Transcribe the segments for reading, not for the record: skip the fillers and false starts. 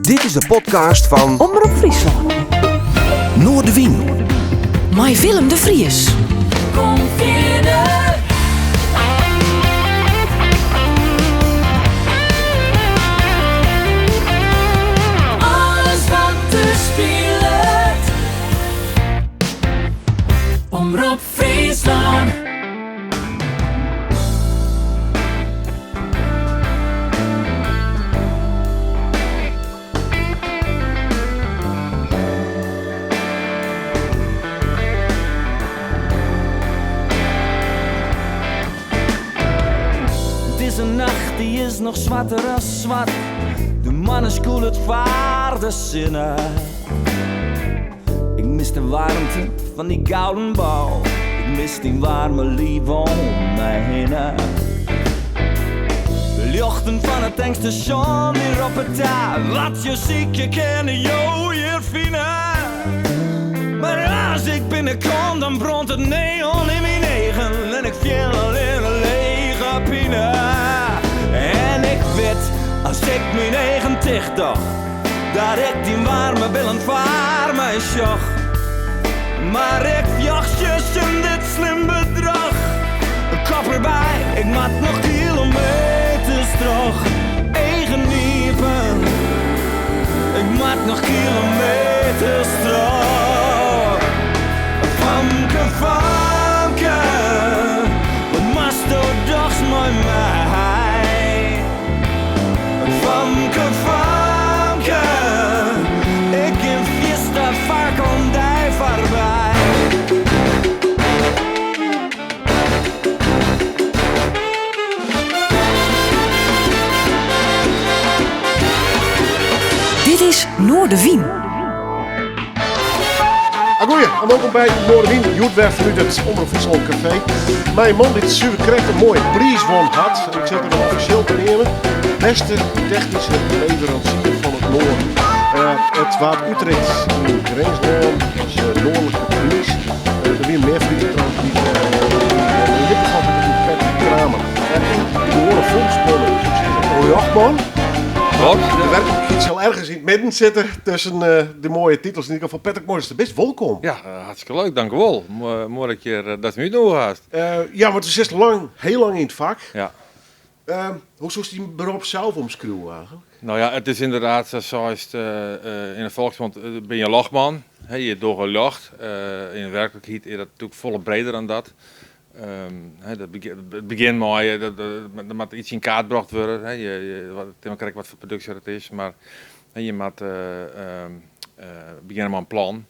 Dit is de podcast fan Omrop Fryslân. Noardewyn. Mei Willem de Vries. Kom fierder. Alles wat der spilet. Omrop Fryslân. Dizze nacht dy is noch swarter as swart. De moanne skûlet foar de sinne. Ik mis de waarmte fan dy gouden bal. Ik mis dyn waarme liif om my hinne. De ljochten fan it tankstasjon dy roppe ta. Wat jo sykje kinne jo hjir fine. Mar as ik binnenkom dan brânt it neon yn myn eagen en ik fiel allinne lege pine. En ik wit as ik myn eagen ticht doch. Dat ik dyn waarme billen foar my sjoch. Mar ik fjochtsje tsjin dit slim bedroch. Kop derby, ik moat noch kilometers troch. Eagen iepen, ik moat noch kilometers troch. Famke, famke, wat moatsto dochs mei my? Famke, famke, ik gean fierste faak oan dy foarby. Dit is Noardewyn. Agoeie en wolkom by Noardewyn. Hjoed wer fanút it Omrop Fryslân Kafee. Mei in man dy't suver krekt in moaie priis wûn hat. En ik sil it even offisjeel beneame. Beste technyske leveransier fan it Noarden. It waard útrikt yn Grinslân as noardlike priis. Der wiene mear Friezen trouwens dy't yn dit gefal hat it oer Patrick Kramer. En de gewoane folksmûle, soe ik sizze, in ljochtman. Klopt. De werklikheid sil ergens yn it midden sitte tusken de moaie titels. Yn ieder gefal Patrick, moai datst der bist. Wolkom. Ja, hartstikke leuk, dankjewol. Moai dat je dat my útnûge hast. Ja, want do sitst lang, hiel lang yn it fak. Ja. Hoe soest dyn berop sels omskriuwe eigentlik? No ja, it is ynderdaad sa seist, yn de folksmond bin je ljochtman. Je dogge ljocht. Yn de werklikheid is dat natuerlik folle breder dan dat. It begjint mei, der moat iets yn kaart brocht wurde. It is mar krekt wat foar produksje dat is, mar je moatte begjinne mei in plan.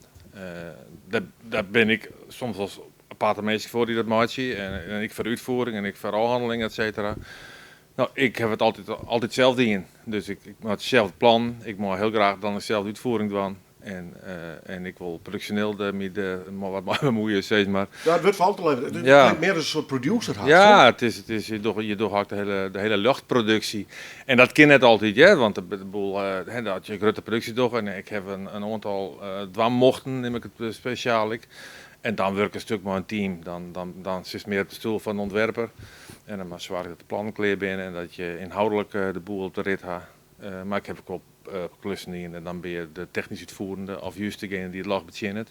Dêr bin ik soms wol aparte minsken foar dy't dat meitsje en ik foar de útfiering en ik foar ôfhanneling et cetera. No, ik haw it altyd, altyd sels dien. Dus ik meitsje sels it plan, ik mei hiel graach dan sels de útfiering dwaan. En, en ik wol produksjoneel der my der wat mei bemuoie, sis mar. Ja, it wurdt foar al te leveren. It klinkt mear as in soart producer hast. Ja, it is, it is, je dogge, je dogge ek de hiele ljochtproduksje. En dat kin net altyd, hear, want de boel, hè, as je grutte produksjes dogge, en ik haw in oantal dwaan mochten, nim ik it spesjaal ek. En dan wurkest in stuk mei in team. Dan, dan, dan sitst mear op de stoel fan de ûntwerper. En dan moatst soargje dat de plannen klear binne en dat je ynhâldlik de boel op de rit ha. Mar ik haw ek wol klussen dien en dan binne je de technysk útfoerende of just degene dy't it ljocht betsjinnet.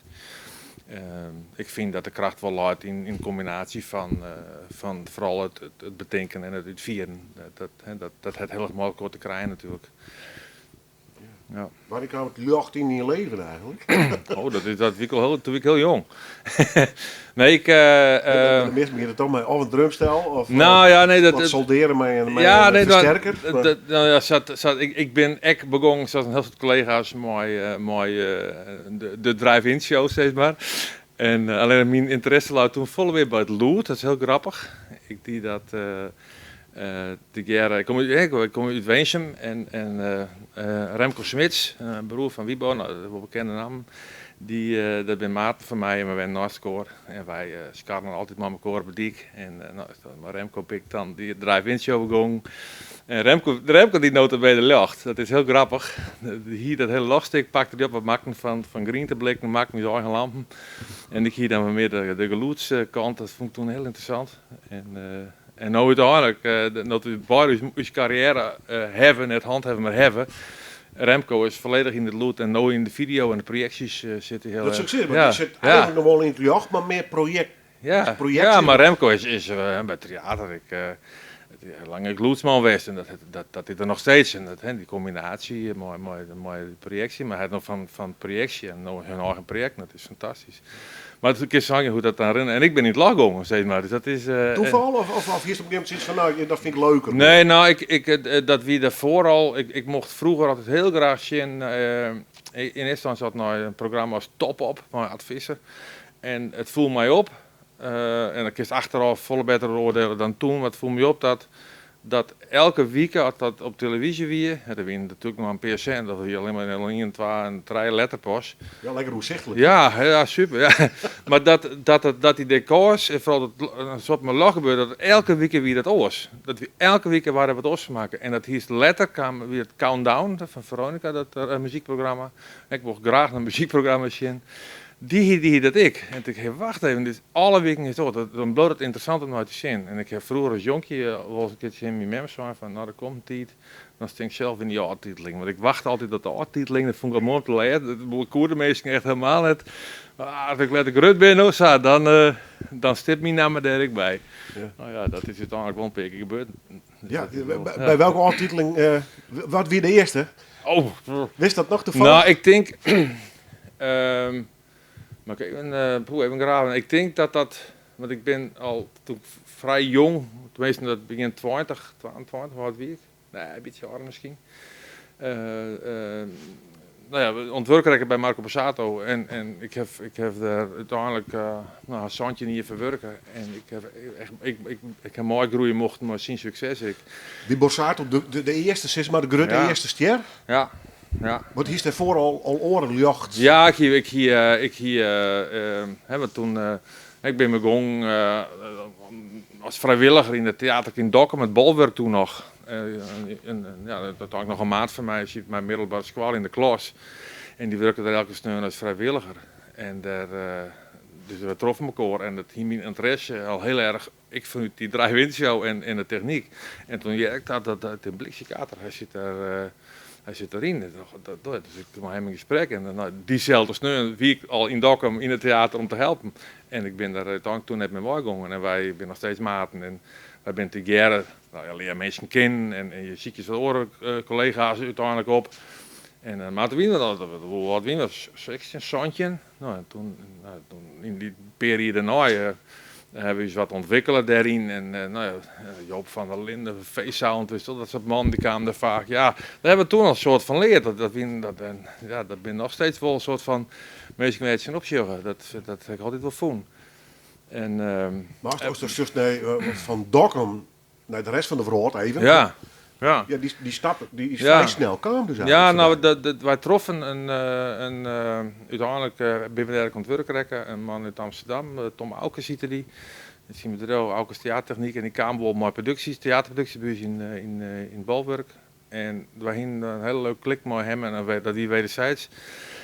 Ik fyn dat de kracht wol leit yn kombinaasje fan foaral it betinken en it útfieren. Dat hat hiel erch mei elkoar te krijen natuerlik. Ja. Wannear kaam it ljocht yn dyn leven eigentlik? Oh, dat is, dat wie ik al hiel, toen wie ik hiel jong. Nee, ik. De measten begjinne toch mei of in drumstel of Nou ja, nee, dat, wat solderen mei ja, in nee, dat, fersterker. dat, nou ja, sa, sa, ik, ik bin ek begûn, sa as in hiel soad kollega's, mei de drive-in show, sis mar. En allinnich myn ynteresse lei toen folle mear by it lûd, dat is hiel grappich. Ik die dat tegearre, ik kom út, ik kom út Winsum en Remco Smits, broer fan Wiebo, no, dat is wol bekende nammen, dy, dat binne maten fan my en we wennen neist elkoar en wy skarrelen altyd mei mekoar op de dyk en no, mei Remco bin ik dan dy drive-in show begûn. En Remco, Remco die nota bene ljocht, dat is hiel grappich. Dy hie dat hiele ljochtstik, pakte dy op, we makken fan grienteblikken, makken ús eigen lampen. En ik hie dan wat mear de gelûdskant, dat fûn ik toen hiel ynteressant. En en no úteinlik, no't we beide ús karriêre hawwe, net hân hawwe, mar hawwe. Remco is volledig in het lûd en no yn de video en de projeksjes sit hy hiel Dat soe ik erch. sizze, want dy sit eigenlik noch wol yn it ljocht, mar mear projekt, projeksje. Ja, mar Remco is by Tryater ek lang ek lûdsman west en dat is er noch steeds. En dat, dy kombinaasje mei de projeksje, mar hy hat no fan projeksje en no syn eigen projekt, dat is fantastysk. Mar it kin sein hoe't dat dan rint. En ik bin yn it ljocht gongen, sis mar. Dus dat is. Toeval of hiest op in gegeven momint sayts fan, nou, dat fyn ik leuker? Nee, nou, ik, dat wie dêrfoar al. Ik mocht froeger altyd hiel graach sjen, yn earste ynstânsje altyd nei in programma as Top Op mei Ad Visser. En it foel my op, en dat kinst achterôf folle better oardiele dan toen, mar it foel my op dat elke wike as dat op televyzje wie, der wiene natuerlik noch in pear sênes, dat wie allinne mar ien, twa en trije letter pas. Ja, lekker oersichtlik. Ja, ja, super. Ja. Mar dat dy dekôrs en foaral dat in soad mei ljocht gebeurde, dat elke wike wie dat oars. Dat wie elke wike waard der wat oars fan makke. En dat hiest letter kaam wie it Countdown fan Veronica, dat muzykprogramma. Ik mocht graach nei muzykprogramma's sjen. Dy hie dat ek. En tocht ik, hé, wacht even, dit alle wiken is it oars. Dan bliuwt it ynteressant om nei te sjen. En ik ha froeger as jonkje wolris in kear tsjin myn mem sein fan, no, der komt in tiid, dan stean ik sels yn dy ôftiteling. Want ik wachte altyd op de ôftiteling, dat fûn ik al moai om te lêzen. Dat koe de minsken echt helemaal net. Mar as ik letter grut bin of sa, dan stiet myn namme dêr ek by. No ja, dat is úteinlik wol in pear kear gebeurd. Ja, by welke ôftiteling, wat wie de earste? Oh. Witst dat noch tafallich? Nou, ik tink, moat ik even, poeh, even graven. Ik tink dat dat, want ik bin al toen frij jong, teminsten dat begjin 20, 22, hoe âld wie ik? Nee, in bytsje âlder miskien. No ja, oan it wurk rekke by Marco Borsato en ik haw dêr úteinlik, no, hast 17 jier foar wurke en ik haw echt, ik haw meigroeie mochten mei syn sukses ek. Wie Borsato de earste, sis mar, de grutte earste stjer? Ja, ja. Want hiest dêrfoar al oare ljocht? Ja, ik hie, hè, want toen, ik bin begûn as frijwilliger yn it teater yn Dokkum, it Bolwurk toen noch. En ja, dat úteinlik noch in maat fan my siet mei middelbere skoalle yn de klas. En dy wurke der elke sneon as frijwilliger. En dêr, dus we troffen mekoar en dat hie myn ynteresse al hiel erch, ek fanút dy drive-in show en de technyk. En toen hearde ik dat de bliksemkater, hy sit dêr, hy sit deryn. Dus ik mei him yn gesprek en nou, dyselde sneon wie ik al yn Dokkum yn it teater om te helpen. En ik bin der úteinlik toen net mear weigongen en wy binne noch steeds maten en wy binne tegearre, nou ja, leare minsken kennen en je sykje wat oare kollega's úteinlik op. En mar toen wiene we al, hoe âld wiene we? 16, 17. Nou, en toen, nou, toen yn dy pear jier dêrnei hawwe we ús wat ûntwikkele dêryn. En nou ja, Joop van der Linden, V-Sound, witst wol, dat soart mannen dy kamen dêr faak. Ja, dêr hawwe we toen al in soart fan leard. Dat wiene, dat, en, ja, dat binne noch steeds wol in soart fan minsken wêr't je tsjin opsjogge. Dat ha ik altyd wol fûn. En, Mar ast sjochst nei fan Dokkum nei de rest fan de wrâld even. Ja, ja. Ja, dy stap dy is frij snel kaam dus Ja, eigenlijk. nou, wy troffen in, úteinlik binne we dêr ek oan it wurk rekke, in man út Amsterdam, Tom Aukes hjitte dy. Dat is syn bedriuw Aukes Theatertechniek en dy kaam wol mei produksjes, teaterproduksjes by ús yn Bolwurk. En wy hienen in hiele leuke klik mei him en dat wie wederzijds.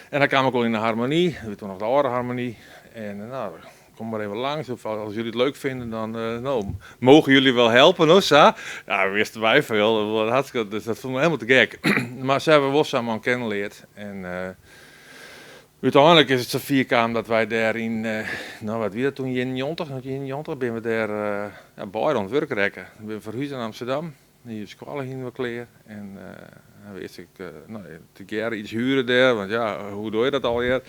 En hy kaam ek wol yn de Harmonie, dat wie toen noch de âlde Harmonie. En nou, kom mar even langs, of as jullie it leuk fine, dan no, mogen jullie wel helpen of sa. Ja, wisten wy veel, dat was hartstikke, dus dat fûn ik helemaal te gek. Mar sa hawwe we wol sa'n man kennen leard. En úteinlik is it safier kaam dat wy dêr yn, no wat wie dat toen, 91, 1991, binne we dêr ja, beide oan it wurk rekke. We binne ferhuze nei Amsterdam. Dy skoalle hiene we klear en dan wist ik, no, tegearre iets huren dêr, want ja, hoe doe je dat allegear?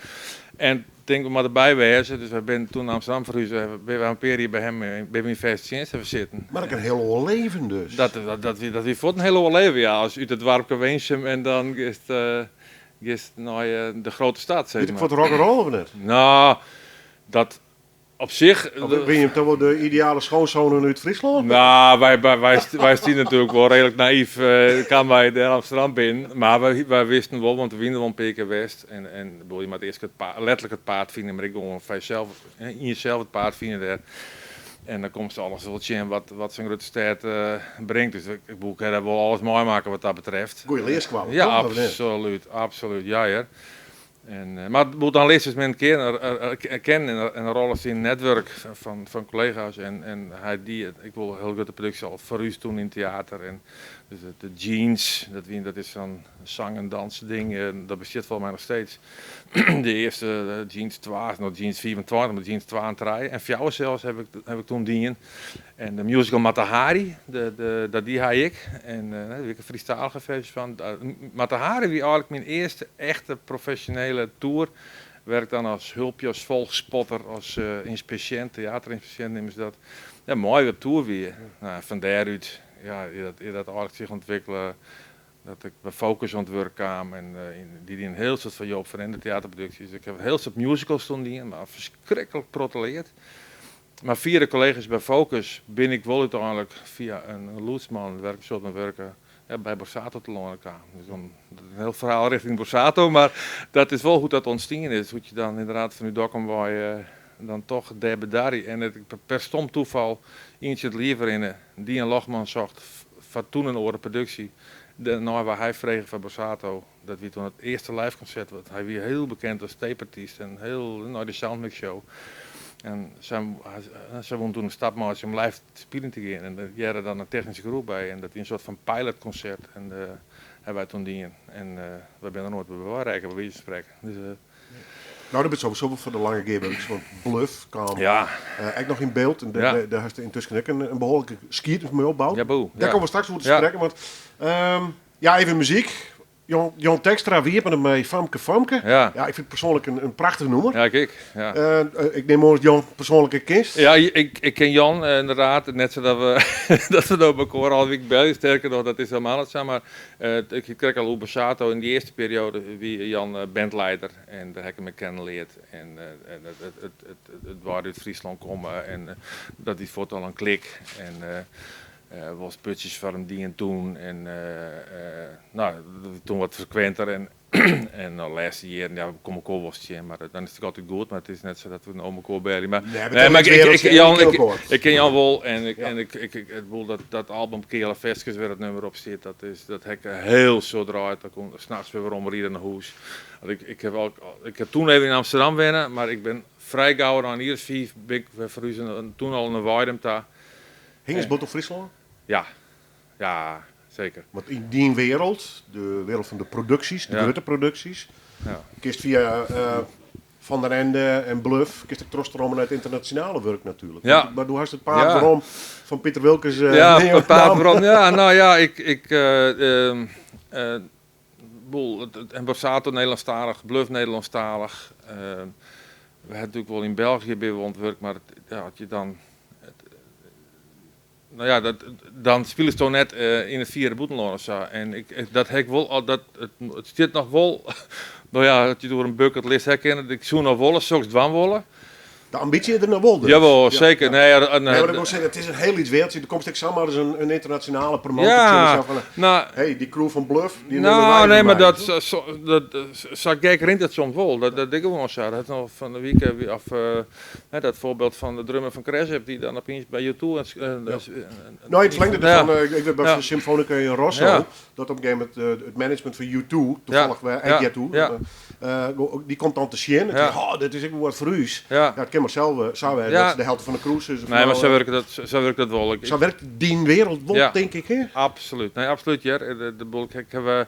En tink we moatte derby wêze, dus wy binne toen nei Amsterdam ferhuze, binne wy in pear jier by him, by myn fêste tsjinst even sitten. Mar ek in hiel oar leven dus. Dat wie fuort in hiel oar leven, ja, as út it doarpke Winsum en dan giest nei de grote stad, sis Wie it mar. fuort rock'n'roll of net? No, dat op sich. Of binne jim toch wol de ideale schoonzonen út Fryslân? Nou, wy stiene natuerlik wol reedlik nayf, kamen wy dêr Amsterdam binnen. Mar wy wisten wol, want we wiene wol in pear kear west. En bedoel, je moatte earst letterlik it paad fine, mar ek gewoan foar jesels, hè, yn jesels it paad fine dêr. En dan komst alles wol tsjin wat sa'n grutte stêd bringt. Dus ik bedoel, ik ha dêr wol alles meimakke wat dat betreft. Goeie learskoalle, Ja, toch? Of net? absoluut, absoluut. Ja, hear. En, mar bedoel, dan learst dus men kennen en rollen yn in netwurk fan kollega's. En hy die, ik wol in hiel grutte produksje al foar ús toen yn it teater. En Dus de Jeans, dat is sa'n sang- en dansding, dat bestiet folgens my noch steeds. De earste Jeans 2, no Jeans 25, mar Jeans 2 en 3 en 4 sels haw ik doe dien. En de musical Mata Hari, dat die ha ik. En dêr wie ik in Frysktalige ferzje fan. Mata Hari wie eigentlik myn earste echte profesjonele tour. Wêr't ik dan as hulpje, as folchspotter, as ynspesjint, teaterinspesjint neame se dat, ja, mei op tour wie. No, fan dêrút, ja, is dat eigentlik sich ûntwikkele dat ik by Focus oan it wurk kaam en dy dienen in hiel soad foar Joop van Ende teaterproduksjes. Ik haw in hiel soad musicals toen dien, mar ferskriklik protte leard. Mar fia de kollega's by Focus bin ik wol úteinlik fia in lûdsman wêr't ik in soad mei wurke, ja, by Borsato telâne kaam. Dus dan, dat is in hiel ferhaal rjochting Borsato, mar dat is wol hoe't dat ûntstien is. Hoe't je dan ynderdaad fanút Dokkum wei dan toch dêr bedarje. En it, per stom tafal ientsje it liif rinne, dy in ljochtman socht foar toen in oare produksje. Dêrnei waard hy frege foar Borsato. Dat wie toen it earste live konsert. Want hy wie hiel bekend as tapeartyst en hiel nei de Soundmix Show. En sy woene toen in stap meitsje om live te spyljen te gean. En dêr hearde dan in technyske groep by. En dat wie in soart fan pilotkonsert. En hawwe wy toen dien. En wy binne der noait by werekke, by wize fan sprekken. Dus, No, dat is sowieso wol foar de lange gearwurking, want Bluff kaam ek noch yn byld. En dêr hast yntusken ek in behoarlike skiednis mei opboud. Ja, boe. Dêr komme we straks oer te sprekken. Want, ja, even muzyk. Jan Tekstra wiepene mei Famke Famke. Ja, ik fyn it persoanlik in prachtich nûmer. Ja, ik ek. Ja. Ik nim oan Jan persoanlik ek kinst. Ja, ik ken Jan ynderdaad. Net sa dat we no mekoar alle wike belje. Sterker noch, dat is helemaal net sa. Mar ik hie krekt al oer Borsato. Yn dy earste perioade wie Jan bandleider. En dêr ha ik him ek kennen leard. En it waard út Fryslân komme. En dat wie fuort al in klik. En wol putsjes foar him dien toen. En no, toen wat frekwinter. En de lêste jierren, ja, we komme elkoar wol tsjin, mar dan is it altyd goed. Mar it is net sa dat we no mekoar belje. Mar, Nee, nee, mar Jan, ik ken Jan wol. En ik bedoel, dat album Keale Ferskes, wêr't it nûmer op stiet, dat ha ik hiel soad draaid. Dan kom ik nachts wer weromriden nei hûs. Want ik ha toen even yn Amsterdam wenne, mar ik bin frij gau nei in jier as 5 bin ik wer ferhuze, toen al nei Weidum ta. Hingest bot op Fryslân? Ja, ja, seker. Want yn dyn wereld, de wereld fan de produksjes, de grutte produksjes, kinst fia Van der Ende en Bluff, kinst ek trochstromen nei it ynternasjonale wurk natuerlik. Mar do hast it paad werom fan Piter Wilkens. Ja, it paad werom. Ja, no ja, ik, boel, en Borsato Nederlânsktalich, Bluff Nederlânsktalich. We ha natuerlik wol yn België by oan it wurk, mar ja, as je dan, no ja, dan spylest do net yn it fiere bûtenlân of sa. En dat ha ik wol, al, it stiet noch wol, no ja, as je it oer in bucketlist ha kinne, ik soe noch wol soks dwaan wolle. De ambitie is der noch wol dus. Jawol, zeker. Nee, ja, Nee, maar ik wil zeggen, het is een heel iets wereldje. Er komt ik zomaar eens een internationale promotor Ja, van, nou, hey, die crew van Bluff, die nemen Nou, wij nee, maar erbij. dat, zo gek rint het soms wel. Dat ik gewoon zo. Dat nog van de week, of hè, dat voorbeeld van de drummer van Crash die dan opeens bij U2 Nou, het verlengde ervan, ik weet bij de Symfonica in Rosso, dat op een gegeven moment het management van U2, toevallig bij U2, die komt dan te zien en zegt, oh, dit is ook wat voor u. Ja, het kan maar zelf, zo, hè, dat is de helft van de cruise. Dus Nee, maar nou, zo werkt dat wel. Zo werkt die wereld wel, denk ik, hè? Absoluut. Nee, absoluut, ja. De boel, ik heb,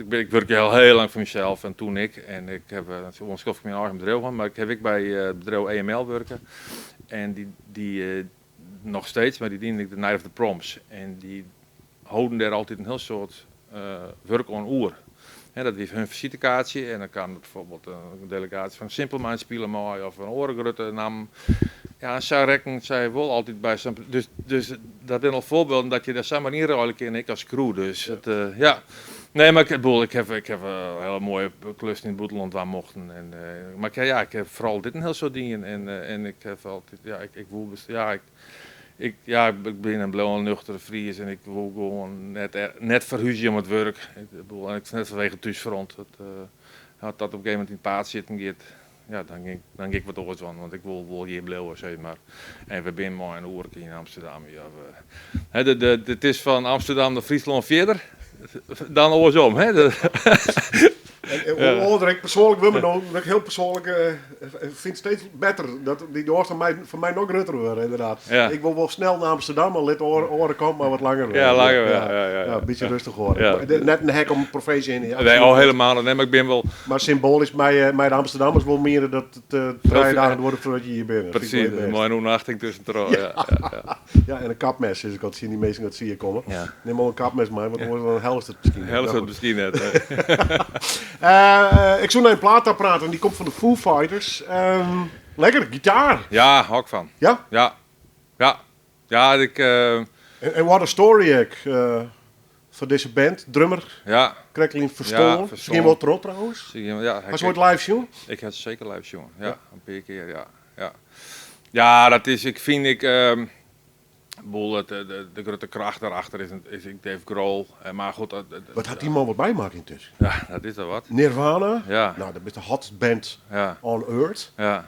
ik werk al heel lang voor mezelf en toen ik. En ik heb zo'n skoft mijn eigen bedrijf van, maar ik heb ik bij het bedrijf EML werken. En die nog steeds, maar die diende ik de Night of the Proms. En die houden daar altijd een heel soort werk aan oer. Hè, dat wie hun visitekaartje en dan kan bijvoorbeeld een delegatie van Simple Minds spelen mooi of een oare grutte naam. Ja, zij rekken zij wel altijd bij zijn. Dus dat zijn al voorbeelden dat je daar samen in ruilen kan, ik als crew. Dus het, ja. Nee, maar ik bedoel, ik heb een hele mooie klus in het buitenland waar mochten. En, maar ik, ja, ik heb vooral dit een heel soort dingen. En ik heb altijd, ja, ik wil ja, ja, ik ben een blauwe nuchtere Fries en ik wil gewoon net verhuizen om het werk. Ik bedoel, en ik net vanwege het thuisfront. Dat, had dat op een gegeven moment in het paad zitten gaat, ja, dan ging ik wat oors van, want ik wil hier blijven, zeg maar. En we zijn maar een oerke in Amsterdam. Ja, hè, het is van Amsterdam naar Friesland verder dan oorsom. Hè? En hoe âlder ik persoanlik wurd, no wurd ik hiel persoanlik, fyn it steeds better dat dy ôfstân foar my noch grutter wurde, ynderdaad. Ik wol wol snel nei Amsterdam, mar lit de oare kant mar wat langer wurde. Ja, langer, ja, ja, ja. Ja, in bytsje rêstich hâlde. Net in hek om provinsje hinne. Ja, Nee, al helemaal net, nee, mar ik bin wol... Mar symboalysk mei de Amsterdammers wol miene dat it 3 dagen duorret foardat je hjir binne. Dat fyn ik Presys, wol it mei bêste. in oernachting tuskentroch, ja, ja, ja. Ja, en in kapmes, sis ik altyd tsjin dy minsken dat se hjir komme. Ja. Nim al in kapmes mei, want oars dan hellest it miskien net. Hellest it miskien net, nee. Ik soe nei in plaat ta prate en dy komt fan de Foo Fighters. Lekker, gitaar. Ja, hâld ik fan. Ja? Ja. Ja. Ja, ik... En what a story ek foar dizze band. Drummer, Ja. Krekkelyn ferstoarn. Ja, Se gean wol troch trouwens. Se gean, ja, Hast oait live sjoen? Ik ha se seker live sjoen, ja. In pear kear, ja. Ja, ja dat is, ik fyn ik, boel, het, de, de grutte kracht daarachter is, is ik Dave Grohl. Maar goed, dat, dat, Wat hat dy man wat bymakke yntusken? Ja, dat is al wat. Nirvana? Ja. Nou, dat is de hotste band on earth. Ja.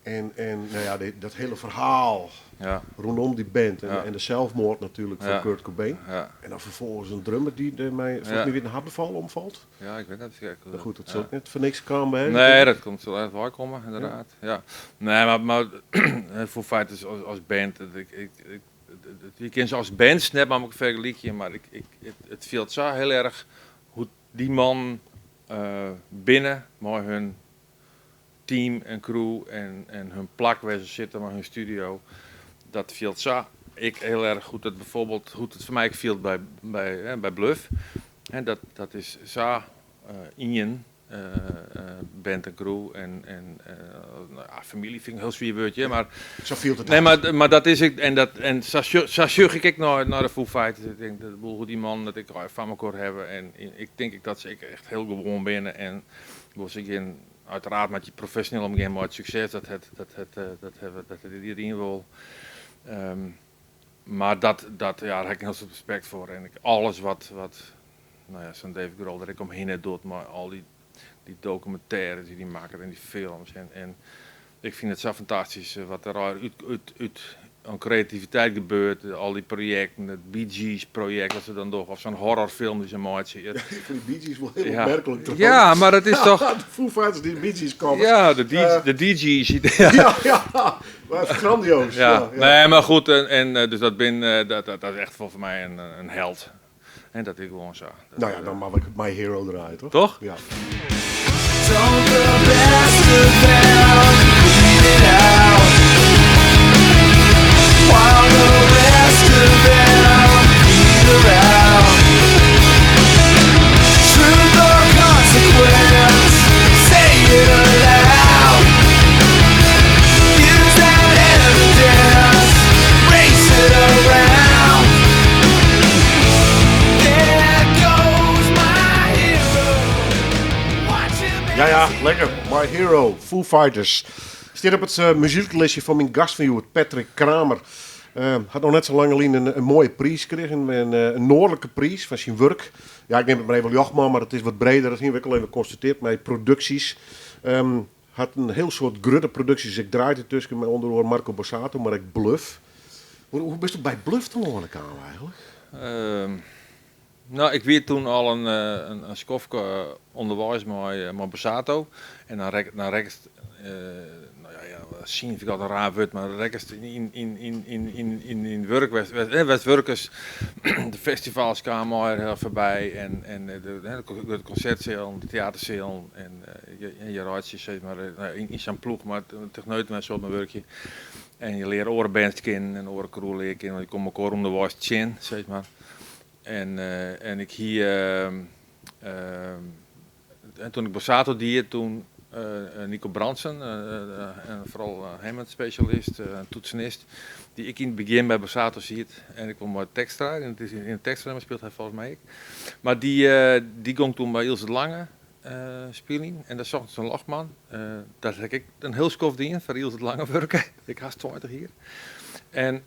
En nou ja, dat hele ferhaal Ja. rondom dy band en, Ja. en de selfmoard natuerlik fan Ja. Kurt Cobain. Ja. En dan ferfolgens in drummer dy't mei folgens Ja. my wer in hertoanfal omfalt. Ja, ik wit net. Nou goed, dat sil net foar niks kaam hè. Nee, dat komt sil echt weikomme, ynderdaad. Ja. Nee, mar Foo Fighters as band, dat ik, ik, ik, je kin se as bands net mei elkoar fergelykje, mar ik, ik, it fielt sa hiel erch hoe't dy mannen binne mei hun team en crew en hun plak wêr't se sitte mei hun studio. Dat fielt sa ek hiel erch hoe't it byfoarbyld, hoe't it foar my ek fielt by Bløf. Hè, dat is sa ien band en crew en nou ja, famylje fyn ik in hiel swier wurd, mar Sa fielt it Nee, ek. mar dat is ek, en dat, en sa sjoch ik ek nei de Foo Fighters. Ik tink dat de boel hoe dy mannen dat ek foar elkoar hawwe en ik tink ek dat se ek echt hiel gewoan binne en wol se gjin, uiteraard moat je profesjoneel omgean mei it sukses, dat het, dat het, dat hawwe, dat het iedereen wol. Mar dat, dat, ja, dêr ha ik in hiel soad respekt foar en ik, alles wat, nou ja, sa'n Dave Grohl der ek omhinne docht mei al dy dokumintêres dy't hy makket en dy films en ik fyn it sa fantastysk wat der út oan kreativiteit gebeurt, al dy projekten, it Bee Gees projekt dat se dan dogge, of sa'n horrorfilm dy't se meitsje. Ja, ik fyn dy Bee Gees wol hiel opmerklik trouwens. Ja, mar dat is toch... De Foo Fighters dy't Bee Gees covers. Ja, de DG's. Ja, ja, maar grandioos. Ja. Ja, ja. Nee, mar goed, en dus dat bin, dat, dat, dat is echt foar my in held. En dat is gewoan sa. Dat, Nou ja, dan moat ik My Hero draaie, toch? Toch? Ja. Don't the best of them bleed it out, while the rest of them bleed around. Truth or consequence, say it aloud. Use that evidence, race it around. There goes my hero. Watch him Ja, ja, lekker. My Hero, Foo Fighters. Stiet op it muzyklistje fan myn gast fan hjoed, Patrick Kramer. Hat noch net sa lang lyn in moaie priis krigen, in noardlike priis fan syn wurk. Ja, ik nim it mar even Ljochtman, mar it is wat breder. Dat hiene we ek al even konstatearre mei produksjes. Hat in hiel soad grutte produksjes ek draaid yntusken, mei ûnder oare Marco Borsato, mar ek Bløf. Hoe bisto by Bløf telâne kaam eigentlik? Nou, ik wie doe al in skoftke ûnderweis mei Borsato. En dan rekkest, nou ja, ja, sjen fyn ik altyd in raar wurd, mar dan rekkest yn wurk, wêr't wurkers, de festivals kamen al foarby en de konsertsealen, de teatersealen en je reitsje sis mar, nou, yn sa'n ploech, mar techneuten en soart mei wurkje. En je leare oare bands kennen en oare crew leare kennen, want je komme elkoar ûnderweis tsjin, sis mar. En ik hie, en doe't ik Borsato die, doe Nico Brandsen, en foaral Hammond spesjalist, in toetsenist, dy't ek yn it begjin by Borsato siet. En ik kwam mei Tekstra, en it is yn Tekstra spilet hy folgens my ek. Mar dy gong doe by Ilse de Lange spyljen en dêr sochten se in ljochtman. Dat ha ik ek in hiel skoft dien, foar Ilse de Lange wurke. Ik hast 20 jier. En,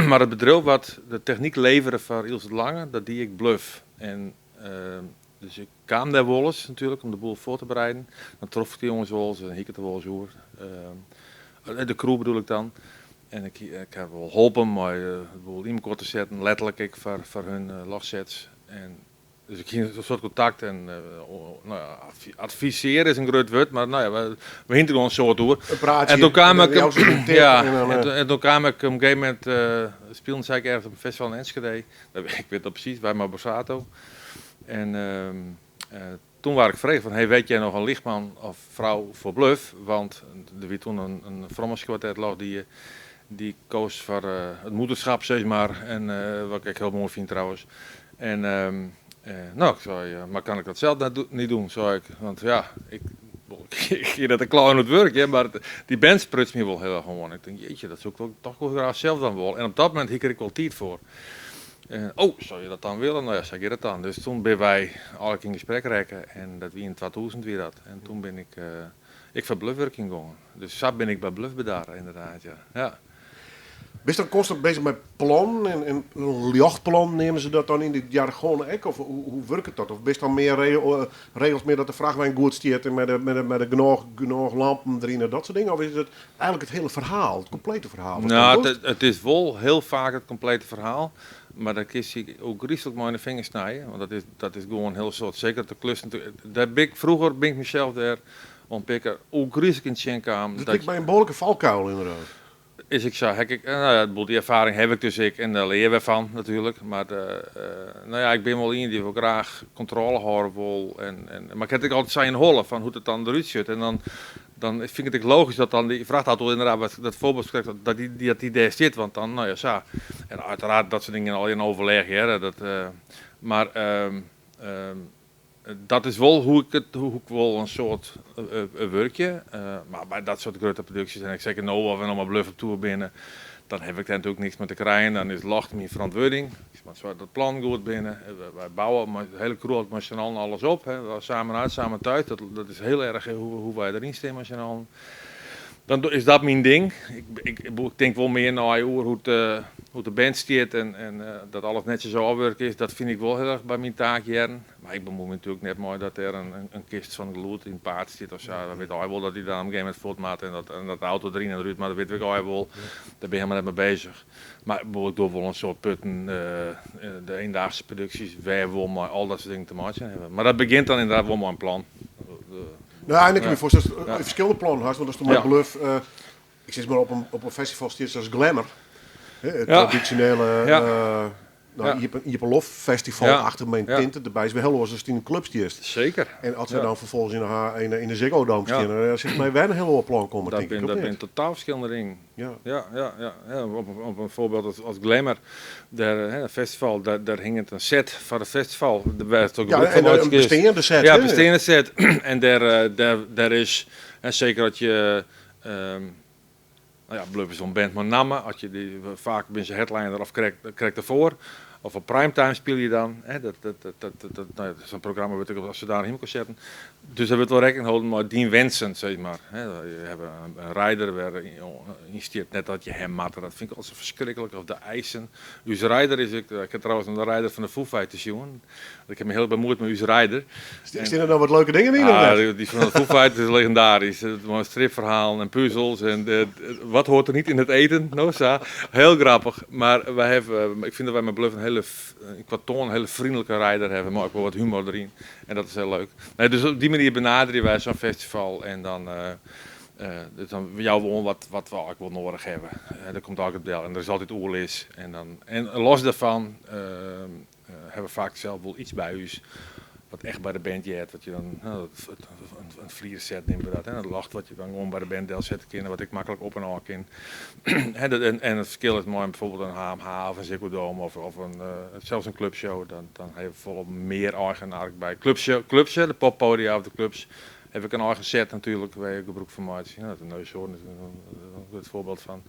mar it bedriuw wat de technyk levere foar Ilse de Lange, dat die ek Bløf. En dus ik kaam dêr wolris natuerlik om de boel foar te bereiden. Dan trof ik de jonges wolris en hie ik it der wolris oer. De crew bedoel ik dan. En ik ha wol holpen mei de boel yn elkoar te setten, letterlik ek foar hun lochtsets. En Dus ik hie in soad kontakt en no ja, advisearje is in grut wurd, mar no ja, we hiene der gewoan in soad oer. In praatsje. En toen kaam En ik, dan jou se in tip ja, en dan, en toen kaam ik op in gegeven momint, spylden sy ek ergens op in festival in Enschede, ik wit dat presys, wy mei Borsato. En toen waard ik frege fan, hey, weet jij nog een lichtman of frou foar Bløf? Want der wie toen in frommelskwartet noch dy koos foar it moederschap, sis mar. En wat ik ek hiel moai fyn trouwens. En no, ik sei, mar kan ik dat sels net niet doen, sei ik. Want ja, ik ik gie net in klein oan it wurk, hear, mar dy band spruts my wol hiel erch oan. Ik tink, jeetje, dat soe ik wol, toch wol graach sels dwaan wolle. En op dat momint hie ik der ek wol tiid foar. En, oh, zou je dat dan willen? Nou ja, sa giet it dan. Dus toen binne wy eigenlik yn gesprek rekke en dat wie yn 2000 wie dat. En toen bin ik ek foar Bløf wurkjen gongen. Dus sa bin ik by Bløf bedarre, ynderdaad, ja. Ja. Bist dan konstant bezich mei plannen en in ljochtplan neame se dat dan yn dit jargon ek? Of hoe wurket dat? Of bist dan mear regels mear dat de frachtwein goed stiet en mei de genôch lampen deryn en dat soart dingen? Of is it eigenlik it hiele ferhaal, it komplete ferhaal? Wat Nou, dan dochst? it is wol hiel faak it komplete ferhaal, mar dêr kinst dy ôfgryslik mei yn de fingers snije, want dat is gewoan hiel soad. Seker de klussen, dêr bin ik, froeger bin ik mysels dêr oan pikker ôfgryslik yn tsjin kaam. Dat liket my in behoarlike falkuil ynderdaad. Is ek sa. Hek ik, no ja, dy erfaring haw ik dus ek en dêr lear wer fan natuerlik. Mar no ja, ik bin wol ien dy't wol graach kontrôle hâlde wol. En, mar ik ha it ek altyd sa yn 'e holle fan hoe't it dan derút sjocht. En dan fyn ik it ek logysk dat dan dy frachtauto ynderdaad, wat dat foarbyld krekt, dat dy dêr stiet. Want dan, no ja, sa. En uiteraard dat soart dingen al yn overleg hear. Dat, mar dat is wol hoe ik it, hoe ik wol in soad wurkje. Mar by dat soart grutte produksjes, en ek seker no as we noch mei Bløf op toer binne, dan haw ik dêr natuerlik niks mei te krijen. Dan is ljocht myn ferantwurding. Ik moat soargje dat de plannen goed binne. Wy bouwe mei de hiele crew altyd mei syn allen alles op. Hè. Samen uit, samen thuis. Dat is hiel erch hoe wy deryn stean mei syn allen. Dan is dat myn ding. Ik tink wol mear nei oer hoe't de band stiet en dat alles netsjes ôfwurke is. Dat fyn ik wol hiel erch by myn taak hearren. Mar ik bemoei my natuerlik net mei dat dêr in kist fan gelûd yn it paad stiet of sa. Dan wit hy wol dat hy dan op in gegeven momint fuort moat en dat de auto deryn en derút moat, dat witte we ek allegear wol. Dêr bin ik helemaal net mei bezich. Mar ik doch wol in soad putten, de eendaagse produksjes, wêr wol mei al dat soart dingen te meitsjen hawwe. Mar dat begjint dan ynderdaad wol mei in plan. No ja, en ik kin my foarstelle datst ferskillende plannen hast, want ast mei Bløf, ik sis mar op in festival stiet sa as Glemmer, it tradisjonele iepenloftfestival achter mei in tinte derby, is wer hiel oars as yn in klup stiest. Seker. En as we dan ferfolgens yn de Ziggo Dome stean, dan sil my wer in hiel oar plan komme, tink ik. Dat binne totaal ferskillende dingen. Ja, ja, ja. Ja, op in foarbyld as Glemmer, dêr, hè, in festival, dêr hinget in set foar it festival. Wêr't it Ja, en in besteande set. Ja, besteande set. En dêr is, hè, seker as je, no ja, Bløf is in band mei namme, as je dy, faak binne se headliner of krekt derfoar. Of op primetime spylje je dan. Hè, dat, no ja, sa'n programma wurdt ek as sadanich yn elkoar setten. Dus der wurdt wol rekken holden mei dyn wensen, sis mar. Hè, je hawwe in rider wêr yn stiet net dat je him moatte, dat fyn ik altyd sa ferskriklik, of de eisen. Us rider is ek, ik ha trouwens noch de rider fan de Foo Fighters sjoen. Ik ha my hiel bemuoid mei ús rider. Steane der dan wat leuke dingen yn, of net? Dy fan de Foo Fighters is legendarysk. Mei stripferhalen en puzels en wat hoort er niet in het eten, no sa. Hiel grappich. Mar wy hawwe, ik fyn dat wy mei Bløf in hiele, kwa toan in hiele freonlike rider hawwe, mei ek wol wat humor deryn. En dat is hiel leuk. Nee, dus op dy manier benaderje wy sa'n festival en dan, dus dan jouwe we oan wat we eigenlik wol noadich hawwe. Der komt altyd del en der is altyd oerlis. En, dan, en los dêrfan hawwe we faak sels wol iets by ús wat echt by de band heart. Wat je dan, no, in flierset neame we dat, hè, in ljocht wat je dan gewoan by de band delsette kinne, wat ek maklik op en ôf kin. Hè, en it ferskil is mei bijvoorbeeld in HMH of in Ziggo Dome of sels in clubshow, dan ha je folle mear eigen ark by. Clubshow, clubs, hè, de poppodia of de clubs, haw ik in eigen set natuerlik wêr je gebrûk fan meitsje. No, de Neushoorn is in goed foarbyld fan.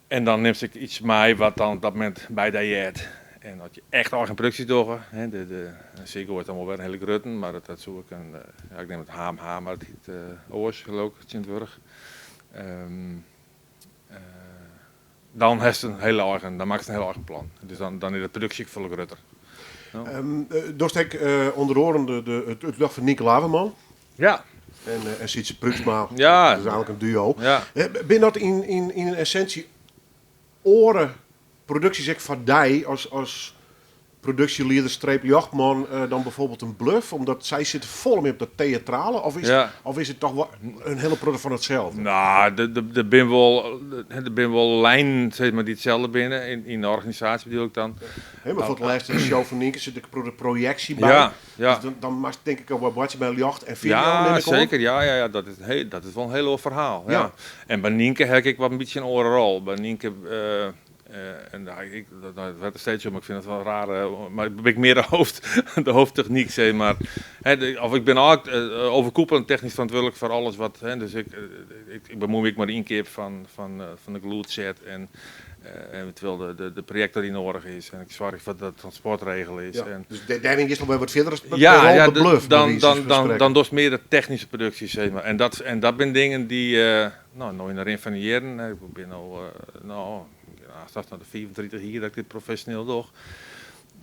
En dan nimst ek iets mei wat dan op dat momint by dy heart. En as je echt eigen produksjes dogge, hè, de Ziggo is dan wol wer in hiele grutte, mar dat soe ik in, ja, ik nim it HMH, mar it hjit oars geloof ik tsjintwurdich. Dan hast in hiele eigen, dan makkest in hiel eigen plan. Dus dan is de produksje ek folle grutter. Ja. Dochst ek ûnder oaren it ljocht fan Nynke Laverman. Ja. En Sytse Pruiksma. Ja. Dat is eigenlik in duo. Ja. Binne dat yn essintsje oare produksjes ek foar dy as. Produksjelieder streep ljochtman dan bijvoorbeeld in Bløf? Omdat sy sitte folle mear op dat teatrale? Of is, of is it toch wol in hiele protte fan itselde? Nou, der binne wol lijnen, zeg maar, dy't itselde binne. Yn de organisaasje bedoel ik dan. Hè, mar foar it lêst in show fan Nynke sit der in projeksje by. Dus dan moatst tink ik al wat boartsje by ljocht en video, nim ik oan. Zeker. Ja, dat is wol in hiel oar ferhaal. Ja. En by Nynke ha ik wat in bytsje in oare rol. By Nynke, en nou, dat wurdt der steeds om, ik fyn it wol raar, mar bin ik mear de hoofdtechniek, zeg maar. Hè, of ik bin eigentlik overkoepelend technysk ferantwurdlik foar alles wat, hè, dus ik bemuoi my ek mei de ynkeap fan de gelûdsset en eventueel de projector dy't nedich is. En ik soargje foar dat it transport regele is. En, Dus dêryn is noch wer wat fierder as ja, de Bløf, by wize van spreken. Dan dochst mear de technyske produksje, zeg maar. En dat binne dingen dy't, no, yn de rin fan de jierren, ik bin no, no, ja, straks nei de 35 jier dat ik dit profesjoneel doch,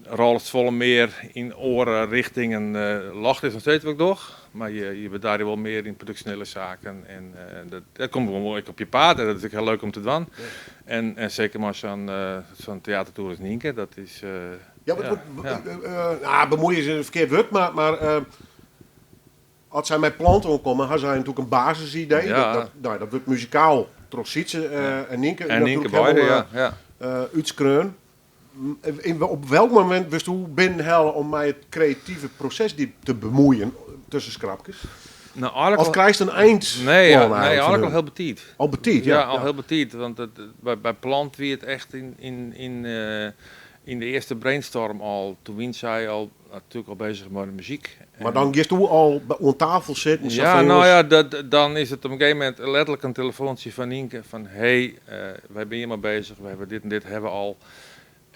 rôlest folle mear yn oare richtingen. Ljocht is noch steeds wat ik doch, mar je bedarje wol mear yn produksjonele saken. En dat komt gewoan wol op je paad en dat is ek hiel leuk om te dwaan. En seker mei sa'n teatertoer as Nynke, dat is. Ja, wat, nou, bemuoie is in ferkeard wurd, mar as sy mei Plant oankomme, ha sy natuerlik in basisidee. Dat, nou, dat wurdt muzikaal troch Sytse en Nynke En Nynke natuerlik beide, helemaal ja. útskreaun. Op welk momint wurdsto binnenhelle om mei it kreative proses dy te bemuoien tusken skrapkes? Nou, eigentlik Of krijst in eind Nee, ja, plan nee, eigenlijk eigentlik van al hun? hiel betiid. Al betiid, ja. Ja, al hiel betiid. Want by Plant wie it echt yn de earste brainstorm al. Doe wiene sy al natuerlik al beuzich mei de muzyk. Mar dan giesto al oan tafel sitten? Sa Ja, fan, nou jonges, ja, dan is it op in gegeven momint letterlik in telefoantsje fan Nynke fan hey, wy binne hjir mei beuzich, we hawwe dit en dit hawwe we al.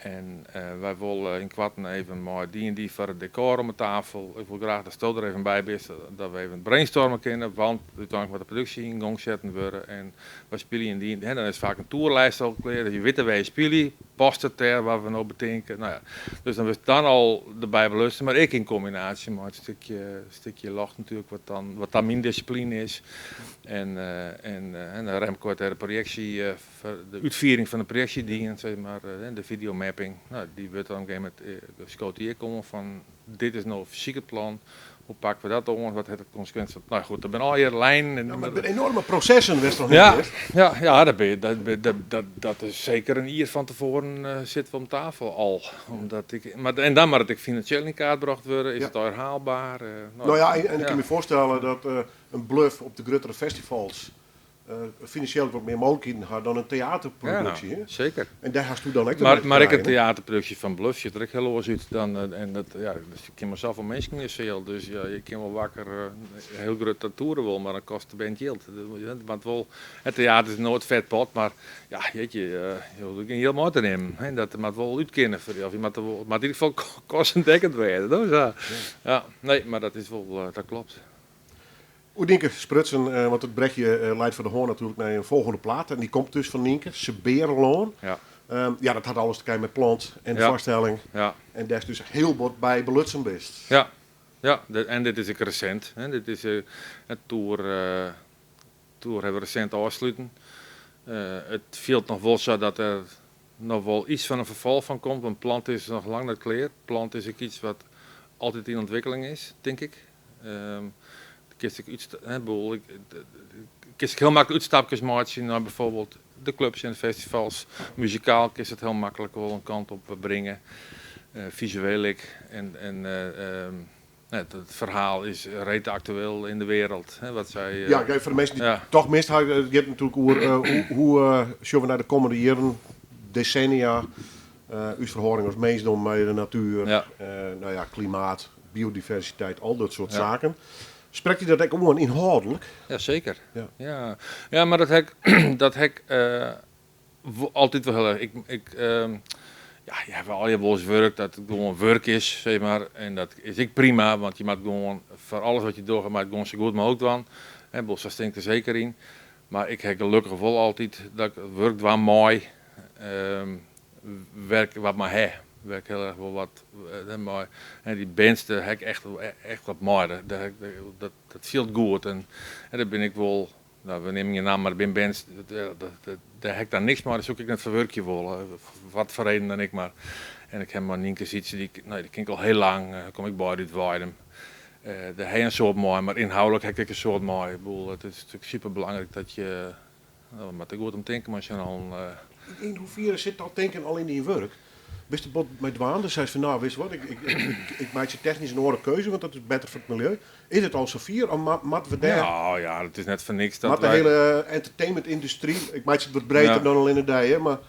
En wy wolle ynkoarten even mei dy en dy foar it dekôr om 'e tafel. Ik wol graach datsto der even by bist, dat we even brainstorme kinne, want úteinlik moat de produksje yn gong setten wurde. En wy spylje yn dy, hè, dan is faak in toerlijst al klear, dat je witte wêr je spylje, past it dêr wat we no betinke. Nou ja, dus dan wurdst dan al derby belutsen, mar ek yn kombinaasje mei it stikje ljocht natuerlik, wat dan myn dissipline is. En Remco hat dêr de projeksje, foar de útfiering fan de projeksje dien, zeg maar, de videomapping. Nou, dy wurdt dan op in gegeven momint skoot hjir kommen fan dit is no fysyk it plan, hoe pakke we dat oan, wat hat it konsekwinsjes? Nou goed, der binne allegear lijnen. En, Ja, mar it binne enoarme prosessen, witst toch net? Ja, dat, ben je, dat, dat, dat, dat is seker in jier fan tefoaren sitte we om tafel al. Omdat ik, mar, en dan moat it ek finansjeel yn kaart brocht wurde, is it al haalber? Nou, Nou ja, en ik kin my foarstelle dat in Bløf op de gruttere festivals finansjeel wat mear mooglikheden hat dan in teaterproduksje, hè? Seker. En dêr hasto dan ek te Mar, mei te mar ek in krijen, hè? teaterproduksje fan Bløf sjocht der ek hiel oars út dan. En dat, ja, dus ik kin mar safolle minsken yn de seal, dus ja, je kinne wol wakker hiel grut toeren wol, mar dan kostet de band jild. Want wol, it teater is noait fetpot, mar ja, jeetje, je hoege gjin jild mei te nimmen. Hè, dat moat wol út kinne, of je moatte wol, moat yn ieder gefal kostendekkend wêze. Dus, ja. Ja, nee, mar dat is wol, dat kloppet. Oer Nynke sprutsen, want it brechje leit foar de hân natuerlik nei in folgjende plaat. En dy komt dus fan Nynke, Sebearlân. Ja, dat hat alles te krijen mei Plant en de foarstelling. En dêr'tst dus hiel wat by belutsen bist. Ja, en dit is ek resint. Hè. Dit is it toer hawwe we resint ôfsletten. It fielt noch wol sa dat der noch wol yts fan in ferfolch fan komt, want Plant is noch lang net klear. Plant is ek yts wat altyd yn ûntwikkeling is, tink ik. Kinst ek hè, bedoel, kinst ek hiel maklik útstapkes meitsje nei bijvoorbeeld de clubs en de festivals. Muzikaal kinst it hiel maklik wol in kant op bringe. Fisueel ek. En nee, it ferhaal is reet aktueel yn de wereld. Hè, wat sy, Ja, kijk, foar de minsken dy't it toch mist hawwe, it giet natuerlik oer hoe sjogge we nei de kommende jierren, desennia, ús ferhâlding as minskdom mei de natuer, nou ja, klimaat, biodiversiteit, al dat soart saken. Sprekt dy dat ek oan ynhâldlik? Ja, seker. Ja, mar dat ha ik altyd wol hiel erch. Ik, ja, je hawwe allegear wolris wurk dat it gewoan wurk is, zeg maar. En dat is ek prima, want je moatte gewoan foar alles wat je dogge, moat gewoan sa goed mooglik dwaan. Hè, bedoel, sa stean ik der seker yn. Mar ik ha gelokkich wol altyd dat ik wurk dwaan mei, wurk wat mar ha. Wurk hiel erch wol wat, mei, hè, dy bands, dêr ha ik echt wat mei. Dat fielt goed. En dêr bin ik wol, nou, we nimme gjin namme, mar der binne bands, dêr ha ik dan niks mei, dêr soe ik net foar wurkje wolle. Wat foar reden dan ek mar. En ik ha mei Nynke Sietse, dy, no, dy ken ik al hiel lang, kom ik by út Weidum. Dêr ha je in soad mei, mar ynhâldlik ha ik ek in soad mei. Ik bedoel, it is natuerlik super belangryk dat je, no, we moatte goed om tinke mei syn allen. Yn hoefiere sit dat tinken al yn dyn wurk? Bist der bot mei dwaande? Seist fan, no, witst wat, ik, ik, ik, ik meitsje technysk in oare keuze, want dat is better foar it miljeu. Is it al safier of moatte we dêr... Nou ja, it is net foar niks dat Moat de hiele entertainmentyndustry, ik meitsje it wat breder dan allinne dy, hè, mar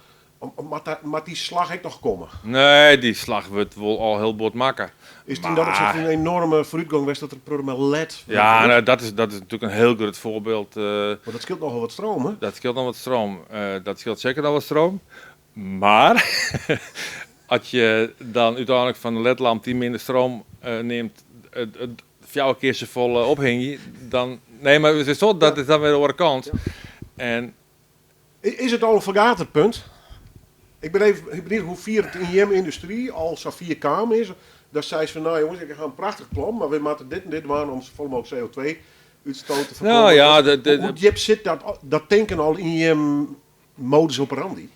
moat dy slach ek noch komme? Nee, dy slach wurdt wol al hiel bot makke. Is it yn dat opsicht in enorme foarútgong west dat der protte mei led Ja, no, dat is natuerlik in hiel grut foarbyld. Want dat skeelt nochal wat stroom, hè? Dat skeelt noch wat stroom. Dat skeelt seker noch wat stroom. Mar as je dan úteinlik fan de ledlamp dy't minder stroom nimt, it fjouwer kear safolle ophingje, dan. Nee, mar it is wol, dat is dan wer de oare kant. En Is it al in fergaderpunt? Ik bin even benijd hoe fier it yn jim yndustry al safier kaam is. Dat seist fan, nou jonges, ik ha in prachtich plan, mar wy moatte dit en dit dwaan om safolle mooglik CO2 útstoot te foarkommen. Nou ja, de, Hoe djip sit dat tinken al yn jim modus operandi?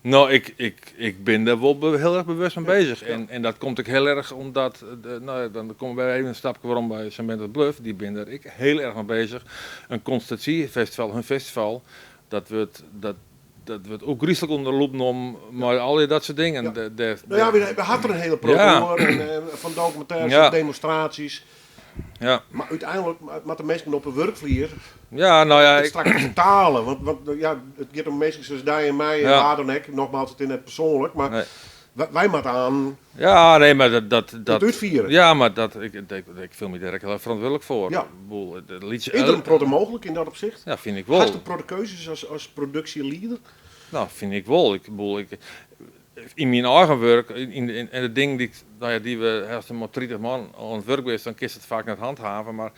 No, ik bin dêr wol hiel erch bewust mei bezich. En dat komt ek hiel erch omdat, no ja, dan komme we even in stapke werom by Saint Bluff, dy binne der ek hiel erch mei bezich. In Constantie-festival, hun festival, dat wurdt ôfgryslik ûnder de loep nommen mei allegear dat soart dingen. No ja, we ha der in hiele protte oer, en fan dokumintêres en demonstraasjes. Mar úteinlik moatte minsken op 'e wurkflier Ja, no ja, it straks fertale. Want ja, it giet om minsken sa as dy en my en wa dan ek. Nogmaals, it is net persoanlik, mar Nee. wy moatte aan Ja, nee, mar dat it útfieren. Ja, mar ik fiel my dêr ek hiel erch ferantwurdlik foar. Ik bedoel, it lytse Is der in protte mooglik yn dat opsicht? Ja, fyn ik wol. Hast in protte keuzes as produksjelieder? No, fyn ik wol. Ik bedoel, yn myn eigen wurk, yn de dingen dy't, no ja, dy't we, as der mei 30 man oan it wurk bist, dan kinst it faak net handhave, mar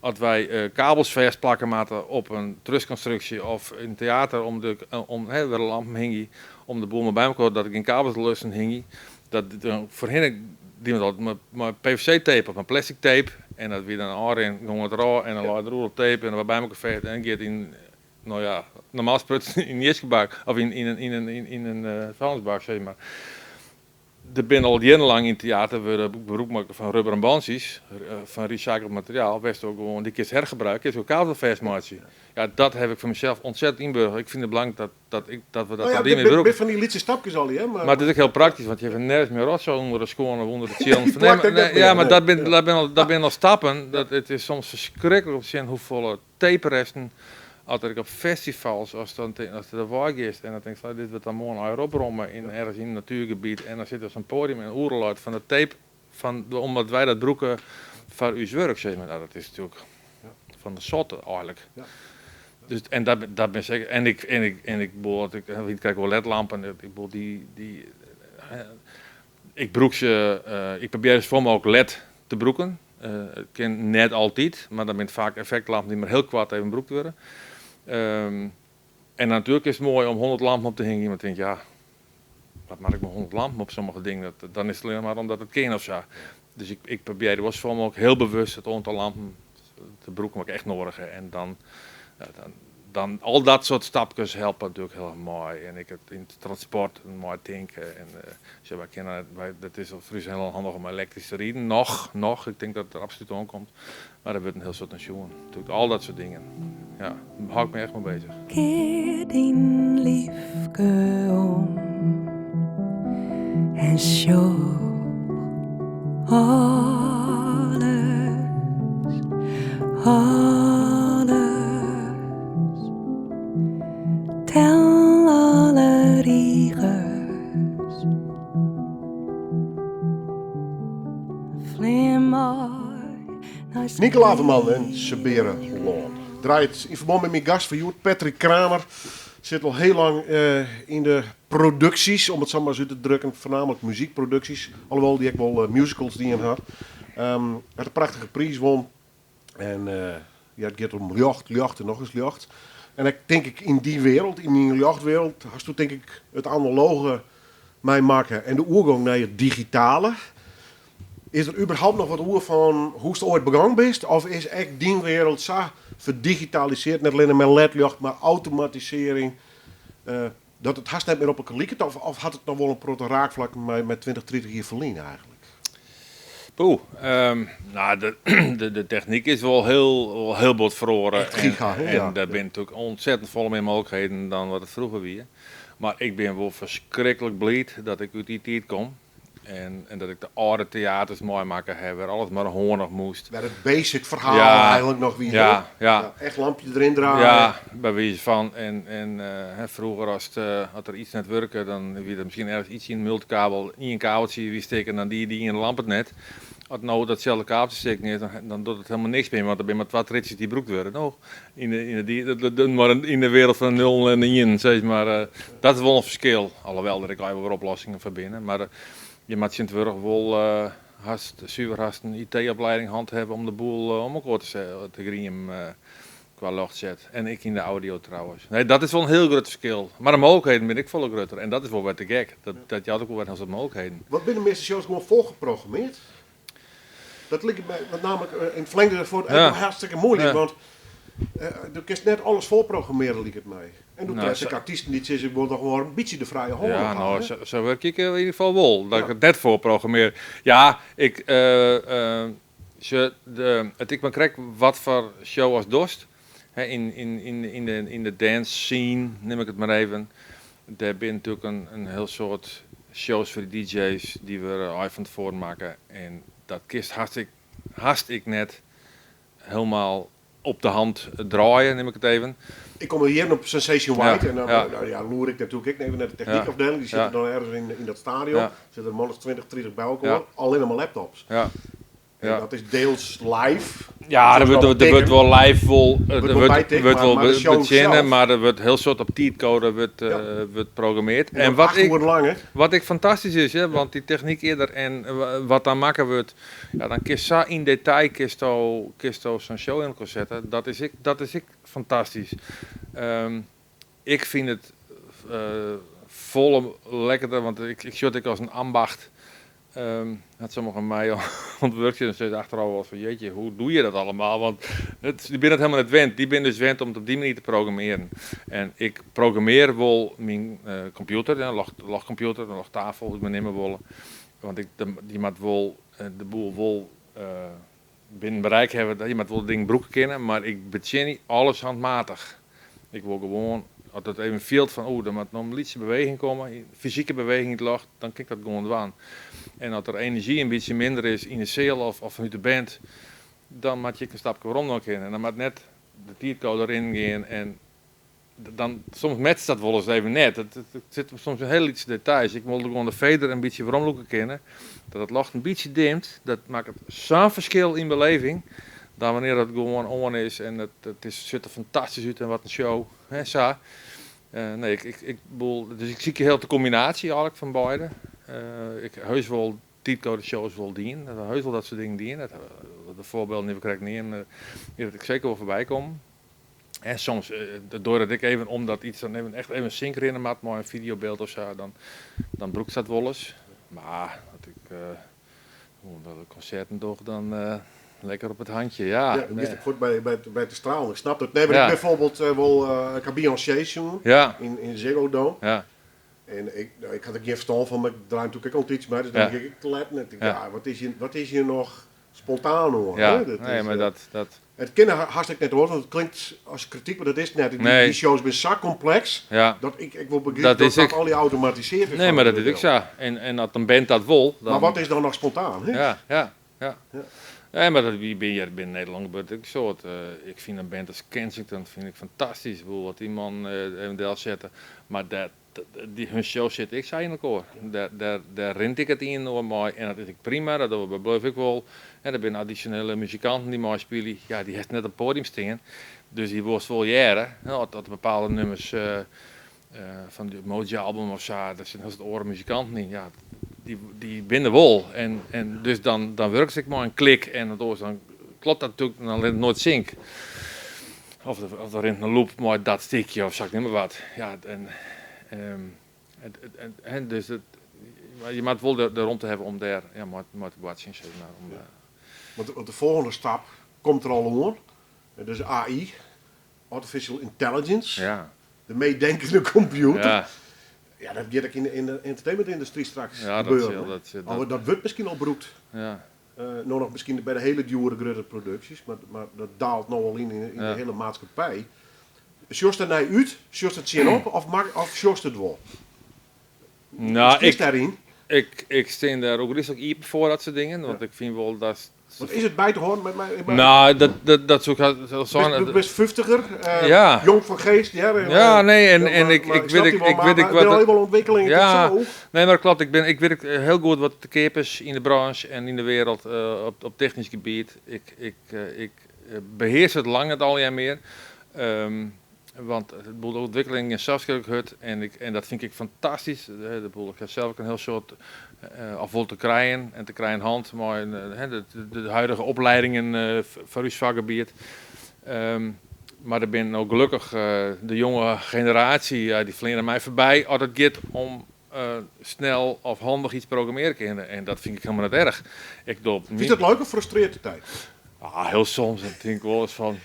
as wy kabels fêstplakke moatte op in truskonstruksje of yn teater om de, om, hè, wêr de lampen hingje, om de boel mar by elkoar, dat der gjin kabels lussen hingje, dat foarhinne diene we dat altyd mei PVC-tape of mei plastic tape en dat wie dan ôfrin, gong it derôf en dan lei der oeral tape en dan waard by elkoar feegd en giet yn, no ja, normaal sprutsen yn in jiskebak of yn in vuilnisbak, sis mar. Der binne al jierrenlang yn teater wurde gebrûk makke fan rubberen bantsjes, fan recycled materiaal, wêr'tst ook gewoan, dy kinst hergebruike, kinst ook kabels fêstmeitsje. Ja, dat haw ik foar mysels ontzettend ynburgere. Ik fyn it belangryk dat we dat No ja, op dy dit manier brûke. binne fan dy lytse stapkes allegear, mar Mar it is ek hiel praktysk, want je hawwe nergens mear rotsoai ûnder de skuon of ûnder de tsjillen. Dy plakt ek net Ja, mear, mar nee. dat binne al stappen. It is soms ferskriklik om te sjen hoefolle taperesten as der ek op festivals, as dan as der wei giest en dan tinkst, no, dit wurdt dan moarn allegear opromme yn ergens yn in natuergebiet en dan sit der sa'n poadium en oeral leit fan de tape fan omdat wy dat brûke foar ús wurk, sis mar. No, dat is natuerlik fan de sotte eigenlik. Dus en dat bin seker en ik bedoel, as ik ik krij wol ledlampen, ik bedoel dy ik brûk se, ik probearje safolle mooglik led te brûken. It kin net altyd, mar dan binne it faak effektlampen dy't mar hiel koart even brûkt wurde. En natuerlik is it moai om 100 lampen op te hingjen, mar tink ja, wat moat ik mei 100 lampen op sommige dingen? Dan is it allinnich mar omdat it kin of sa. Dus ik probearje wol safolle mooglik hiel bewust it oantal lampen te brûken wat ik echt noadich ha. En dan, ja, dan al dat soart stapkes helpe natuerlik hiel erch mei. En ek it yn it transport meitinke. En sjoch, wy kinne, wy, dat is foar ús hiel handich om elektrysk te riden. Noch. Ik tink dat it der absolút oankomt. Mar der wurdt in hiel soad nei sjoen. Natuerlik al dat soart dingen. Ja, dêr hâld ik my echt mei bezich. Kear dyn lyfke om en sjoch alles, alles. Tel alle rigers. Flean mei nei Nynke Laverman en Sebearelân. Draait yn ferbân mei myn gast fan hjoed, Patrick Kramer. Sit al hiel lang yn de produksjes, om it sa mar ris út te drukken. Foarnaamlik muzykproduksjes, alhoewol dy ek wol musicals dien hat. Hat in prachtige priis wûn. En ja, it giet om ljocht, ljocht en noch ris ljocht. En ek tink ik yn dy wereld, yn dyn ljochtwereld, hasto tink ik it analoge meimakke en de oergong nei it digitale. Is der überhaupt noch wat oer fan hoe'tst oait begûn bist? Of is ek dyn wereld sa ferdigitalisearre, net allinne mei ledljocht, mar automatisearring? Dat it hast net mear op elkoar liket of, of hat it noch wol in protte raakflakken mei 20, 30 jier ferlyn eigentlik? Poeh, nou, de technyk is wol heel bot feroare. Echt giga, hè? En dêr binne natuerlik ûntsettend folle mear mooglikheden dan wat it froeger wie. Mar ik bin wol ferskriklik bliid dat ik út dy tiid kom. En dat ik de âlde teaters meimakke ha, wêr't alles mar handich moast. Wêr't it basic ferhaal eigentlik noch wie. Ja. Echt lampje deryn draaie. Ja, by wize fan. En hè, froeger as der yts net wurke, dan wie der miskien ergens yts yn de multikabel, ien kabeltsje wie stikken, dan die dy ien lamp it net. As no datselde kabeltsje stikken is, dan docht it hielendal niks mear, want der binne mar twa triedsjes dy't brûkt wurde. No, yn de, yn de, die, de, de, mar yn de wereld fan de nullen en de ienen, sis mar. Dat is wol in ferskil, alhoewol der ek al wol oplossingen foar binne. Mar je moatte tsjintwurdich wol hast, suver hast in IT-oplieding hân hawwe om de boel om elkoar te griemen kwa ljochtset. En ek yn de audio trouwens. Nee, dat is wol in hiel grut ferskil. Mar de mooglikheden binne ek folle grutter. En dat is wol wer te gek. Dat jout ek wol wer hiel soad mooglikheden. Wat binne de measte shows gewoan folgeprogrammearre? Dat liket my, want namelijk yn it ferline derfoar echt hartstikke muoilik, want do kinst net alles folprogrammearje, liket my. En do Nou, trefst ek artysten dy't sizze, ik wol noch wol in bytsje de frije hân Ja, ha, nou, hè? sa wurkje ik yn ieder gefal wol. Dat ik it net foarprogrammearje. Ja, sjoch, it ik mar krekt wat foar show ast dochst. Hè, yn de dance scene, nim ik it mar even. Dêr binne natuerlik in hiel soad shows foar de DJ's dy't we al fan tefoaren makke. En dat kinst hast ek net hielendal op de hand draaie, nim ik it even. Ik kom hjir op Sensation White en dan nou ja, loer ik natuerlik ek even nei de technykôfdieling. Dy sitte dan ergens yn dat stadion. Sitte der man as 20, 30 by elkoar. Allinne mar laptops. En dat is diels live. Ja, Dat der is wurdt, wel der wurdt tikken. wol live wol, Wurdt der wol bytikt, wurdt wol mar de show betsjinne, sels. mar der wurdt hiel soad op tiidkoade wurdt programmearre. En dan 8 oeren lang, hè? Wat ek fantastysk is, hè, want dy technyk earder en wat dan makke wurdt, ja, dan kinst sa yn detail kinsto sa'n show yn elkoar sette. Dat is ek fantastysk. Ik fyn it folle lekkerder, want ik sjoch it as in ambacht. Hat sommigen my ûntwurkje en sizze achterôf wol fan jeetje, hoe doe je dat allemaal? Want dy binne it hielendal net wend. Dy binne dus wend om it op dy manier te programmearjen. En ik programmearje wol myn kompjûter, ja, ljochtkompjûter, de ljochttafel, hoe't we neame wolle. Want dy moat wol de boel wol binnen bereik hawwe, je moatte wol dingen brûke kinne, mar ik betsjinje alles handmatig. Ik wol gewoan, as it even fielt fan, oeh, der moat noch in lytse beweging komme, fysike beweging yn it ljocht, dan kin ik dat gewoan dwaan. En as der enerzjy in bytsje minder is yn de seal of fanút de band, dan moat je ek in stapke werom noch kinne. En dan moat net de tiidkoade deryn gean en dan, soms matcht dat wolris even net. It sit soms yn hiele lytse details. Ik wol gewoan de fader in bytsje weromlûke kinne, dat it ljocht in bytsje dimt, dat makket sa'n ferskil yn beleving, dan wannear't it gewoan oan is en it sjocht der fantastysk út en wat in show. Hè, sa. Nee, ik bedoel, dus ik sykje hiel de kombinaasje eigentlik fan beide. Ik heus wol tiidkoade shows wol dien, heus wol dat soart dingen dien. De foarbylden dy't we krekt neamden, dy ha ik seker wol foarby kommen. En soms doar't ik even omdat yts dan even echt even sync rinne moat mei in fideobyld of sa, dan brûkt dat wolris. Mar as ik gewoan konserten doch, dan lekker op it handje, ja. Ja, do bist ek fuort by de straal. Ik snap dat. Nee, mar ik bygelyks wol ik ha Beyoncé sjoen yn Ziggo Dome. En ik, nou, ik ha der gjin ferstân fan, mar ik draai natuerlik ek al in tiidsje mei, dus dan gean ik te letten. En ik tink, ja, wat is hjir noch spontaan oan? Hè? Dat Nee, is, mar dat It kin hast ek net oars, want it klinkt as krityk, mar dat is it net. Nee. Dy shows binne sa kompleks, dat ik wol begripe Dat dat is dat ek allegear automatisearre is Nee, fan mar it dat is ek deel. sa. En as in band dat wol, dan Mar wat is dan noch spontaan? Hè? Ja. Nee, mar dat wie hjir binnen Nederlân gebeurt ek in soad. Ik fyn in band as Kensington fyn ik fantastysk, bedoel, wat dy man even delsette. Mar hun show sit ek sa yn elkoar. Dêr rint ek it ien oar mei en dat is ek prima, dat bliuw ik wol. En der binne addisjonele muzikanten dy't meispylje. Ja, dy hast net op it poadium stean. Dus dy wolst wol hearre. No, as bepaalde nûmers fan it Moja album of sa, dêr sitte hiel soad oare muzikanten yn. Ja, dy binne der wol. En dus dan wurket it mei in klik en it oars dan kloppet dat natuerlik, dan rint it noait sync. Of der rint in loop mei dat stikje of sa, ik neam mar wat. Ja, en dus mar je moatte wol de romte hawwe om dêr, ja, mei te boartsjen, sis mar. Om, Want de folgjende stap komt der al oan. Dat is AI, Artificial Intelligence. De meedenkende kompjûter. Ja, dat giet ek yn de entertainmentindustry straks Ja, dat gebeuren, sil, hè. dat sil, Al, dat, dat wurdt miskien al brûkt. ja. No noch miskien by de hiele djoere grutte produksjes, mar dat daalt no al yn de hiele maatskippij. Sjochst der nei út? Sjochst der tsjinop of, of sjochst it wol? Nou, Hoe stiest ik, dêryn? ik stean dêr ook ryslik iepen foar, dat soart dingen. Want ik fyn wol dat... Want is it by te hâlden? Met Nou, dat soe ik al sein. Bist fyftiger, Ja. jong fan geest. Ja, Ja, nee, ja, en maar ik snap weet je wel, ik maar weet ik er wat zijn heel veel ontwikkelingen. Ja. Zo. Nee, maar dat klopt. Ik weet heel goed wat te koop is in de branche en in de wereld op technisch gebied. Ik beheers het lang het al jaar meer. Want het boel de ontwikkeling is zelfs hut en dat vind ik fantastisch. De boel, ik heb zelf ook een heel soort of wil te krijgen en te krijgen hand, maar de huidige opleidingen voor uw vakgebied. Maar er ben ook gelukkig de jonge generatie, ja, die vliegen mij voorbij als het gaat om snel of handig iets programmeren kunnen. En dat vind ik helemaal niet erg. Ik doe op Vind je dat leuk of frustreert de tijd? Ah, heel soms. Dan denk ik wel eens van...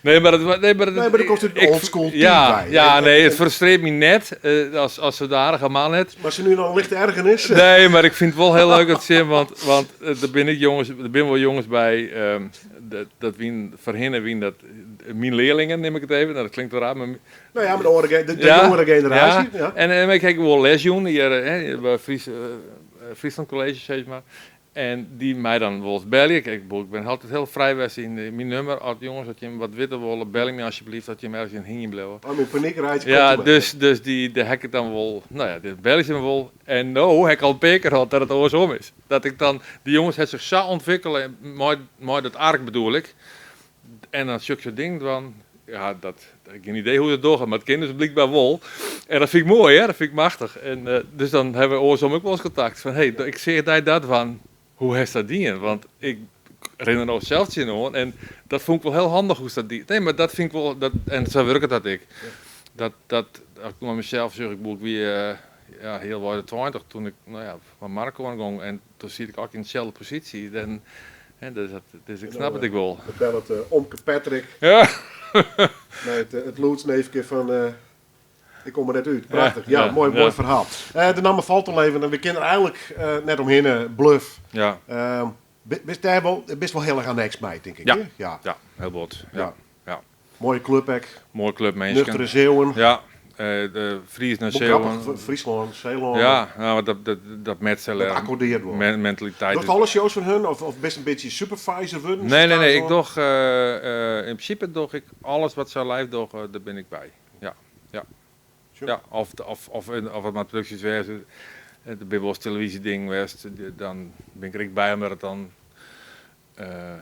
Nee, maar dat, nee, maar dat, Nee, maar er komt een ik- oldschool team ja, bij. Ja, nee, het frustreert me net, als zodanig, helemaal net. Maar ze nu dan lichte ergernis? Nee, maar ik vind het wel heel leuk dat ze, want er ben ik jongens, er zijn wel jongens bij, dat wien, verhinnen wien dat, mijn leerlingen neem ik het even, nou, dat klinkt wel raar, maar Nou ja, maar de jongere generatie. Ja. En ik heb wel les doen hier, hè, bij Friesland College, zeg maar. En die mij dan wel eens bellen. Kijk, ik ben altijd heel vrij geweest in mijn nummer. Als jongens, dat je hem wat witter willen, bel me alsjeblieft, dat je hem ergens in hing blijft. Oh, mijn paniek rijdt. Ja, dus die, de hek ik dan wel, nou ja, de bel ze me wel. En nou, heb ik al een paar keer gehad dat het andersom is. Dat ik dan, die jongens het zich zo ontwikkelen, maar dat ark bedoel ik. En dan zoek je ding van, ja, dat, ik heb geen idee hoe het doorgaat, maar het kind is blijkbaar wel. En dat vind ik mooi, hè? Dat vind ik machtig. En dus dan hebben we oorsom ook wel eens contact van, hé, hey, ik zeg daar dat van, hoe heeft dat dien? Want ik herinner nog zelf zin hoor. En dat vond ik wel heel handig hoe dat die. Nee, maar dat vind ik wel, dat, en zo werkt dat ik. Dat ik maar mezelf zeg, ik boek wie, ja, heel wat 20 toen ik, nou ja, van Marco aangong en toen zit ik ook in dezelfde positie. Dan, hè, dus, dat, dus ik En snap dan, het ik wel. Dan belt het Omke Patrick met het loodsneefje van ik kom er net uit. Prachtig. Ja, mooi verhaal. De naam valt al even en we kennen eigenlijk net omheen Bluff. Bist daar wel, best wel heel erg annex mij, denk ik. Ja. Hè? Ja. Ja, heel bot. Ja. Mooie club, ook. Mooie club, mensen. Nuchtere Zeeuwen. Ja, de Fries naar Wel Zeeuwen. grappig, Friesland, Zeeland. Ja, nou, maar dat met Dat accordeert wel. mentaliteit. Docht alle shows van hun? Of best een beetje supervisor worden? Nee, nee, nee. Ik Staan doch, in principe doch ik alles wat zij live doch, daar ben ik bij. Ja, ja. Sure. Ja, of het maar producties werken, de ben wel eens televisieding geweest, dan ben ik er ook bij, omdat het dan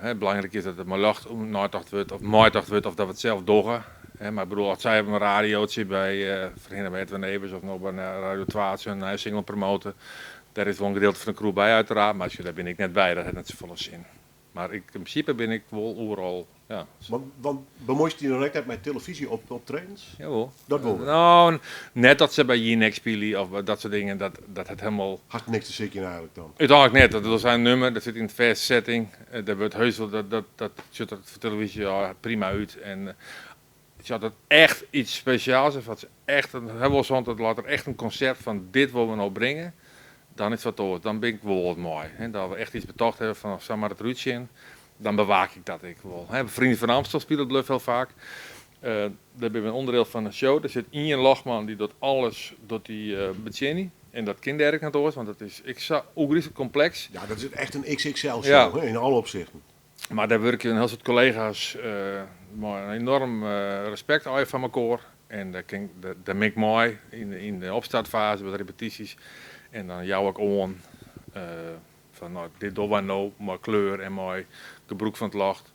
hè, belangrijk is dat het maar lacht om nadacht wordt, of maardacht wordt, of dat we het zelf doggen. Hè, maar ik bedoel, als zij hebben een radiootje bij vrienden bij Edwin Evers of nog bij Radio 12, een single promoten, daar is wel een gedeelte van de crew bij uiteraard, maar daar ben ik net bij, dat heeft net zoveel zin. Maar in principe ben ik wel overal, ja. Want bemoeit je nog net met televisie op trains? Jawel. Dat wel. Nou, net dat ze bij Jinek spelen of dat soort dingen, dat het helemaal... Had niks te zieken eigenlijk dan? Uiteindelijk net, dat is een nummer, dat zit in de verse setting. Daar wordt heus wel, dat ziet er voor televisie, ja, prima uit. En ze had dat echt iets speciaals, of had ze echt een, hebben we zo'n, dat laat er echt een concept van dit willen we nou brengen. Dan is wat door, dan ben ik wel wat mooi. Hè? Dat we echt iets betocht hebben van, zeg maar het ruutje in, dan bewaak ik dat ik wel. Hè, Vrienden van Amstel spelen het Bluff heel vaak. Daar ben ik een onderdeel van de show. Er zit Ian Lachman die doet alles, doet die betjenning. En dat kinderwerk naar het want dat is, ik zag ook redelijk complex. Ja, dat is echt een XXL show, hè, in alle opzichten. Maar daar werken een heel soort collega's, maar een enorm respect al van elkaar. En daar ben ik mooi in de opstartfase met repetities. En dan jou ik on van nou, dit doen we nou, maar kleur en mooi gebruik van het lacht.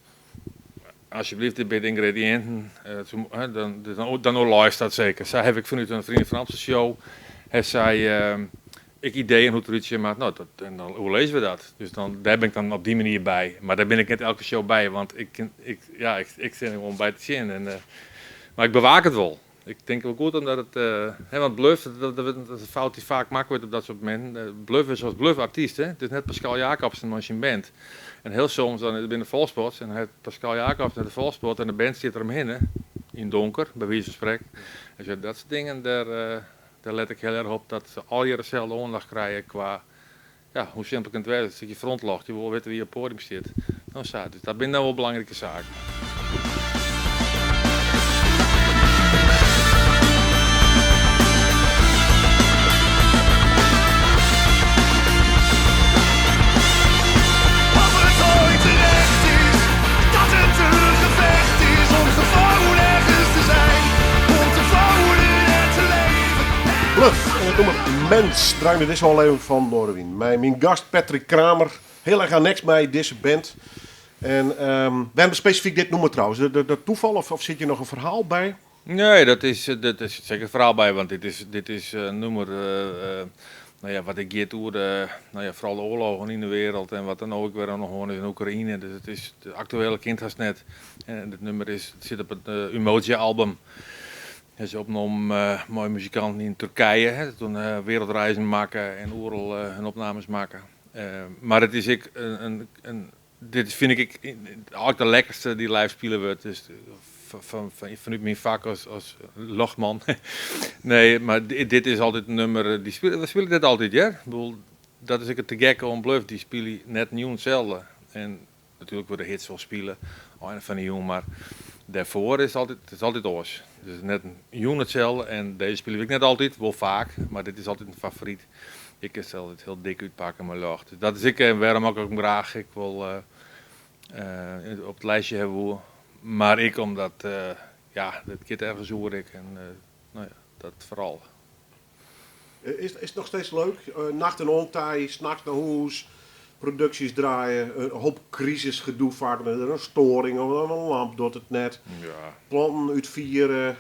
Alsjeblieft, dit bij de ingrediënten, zo, hè, dan, dan, dan ook live staat zeker. Zij heb ik vanuit een Vrienden van Amstel show, heeft zij ik ideeën hoe het eruit ziet, maar nou, dat, en dan, hoe lezen we dat? Dus dan, daar ben ik dan op die manier bij. Maar daar ben ik net elke show bij, want ik zit er gewoon bij te zien. En, maar ik bewaak het wel. Ik denk wel goed omdat het, hè, want Bluff, dat is een fout die vaak gemaakt wordt op dat soort momenten. Bluff is als Bluff-artiest, hè? Het is net Pascal Jacobsen als je een band. En heel soms dan binnen volspots en het Pascal Jacobsen de volspot en de band zit er omheen, hè? In het donker, bij wijze van spreken. Dus ja, dat soort dingen, Daar let ik heel erg op dat ze al jaren dezelfde oandacht krije qua, ja, hoe simpel kan het wezen, een stukje frontlocht, je wil weten wie op het podium zit. Nou, zo, dus dat zijn dan wel belangrijke zaken. Of het ooit terecht is, dat het een gevecht is om gewoon ergens te zijn, om te wonen en te leven. Bløf en het nummer Mens draaide deze aflevering van Noardewyn. Mijn gast Patrick Kramer, heel erg annex bij deze band. En we hebben specifiek dit nummer trouwens. Dat toeval of zit je nog een verhaal bij? Nee, dat is zeker het verhaal bij, want dit is een nummer, nou ja, wat ik geet oer, nou ja, vooral de oorlogen in de wereld en wat dan ook weer aan de hand is in Oekraïne. Dus het is het actuele kind haast net. En het nummer het zit op het Umoja-album. Het is opgenomen mooie muzikanten in Turkije, hè, toen wereldreizen maken en oorlog hun opnames maken. Maar het is ik een, een, een, dit vind ik, ik eigenlijk de lekkerste die live spelen wordt. Dus vanuit mijn vak als logman. Nee, maar dit is altijd een nummer, die spelen, we spelen dit altijd, ja? Ik bedoel, dat is ik het te gekke om Bløf, die spelen net nieuw hetzelfde. En natuurlijk worden hits wel spelen, oh, en van die jong, maar daarvoor is altijd, het is altijd oors. Dus net een jong hetzelfde en deze spelen ik net altijd, wel vaak, maar dit is altijd een favoriet. Ik kan het altijd heel dik uitpakken, mijn lucht. Dus dat is ik en waarom ook, ook graag. Ik wil op het lijstje hebben hoe. Maar ik omdat ja, dat kind ergens hoor ik en nou ja, dat vooral. Is het nog steeds leuk? Nacht en ontij, 's nachts naar huis, producties draaien, een hoop crisisgedoe vaak, een storing of een lamp doet het net, planten uitvieren,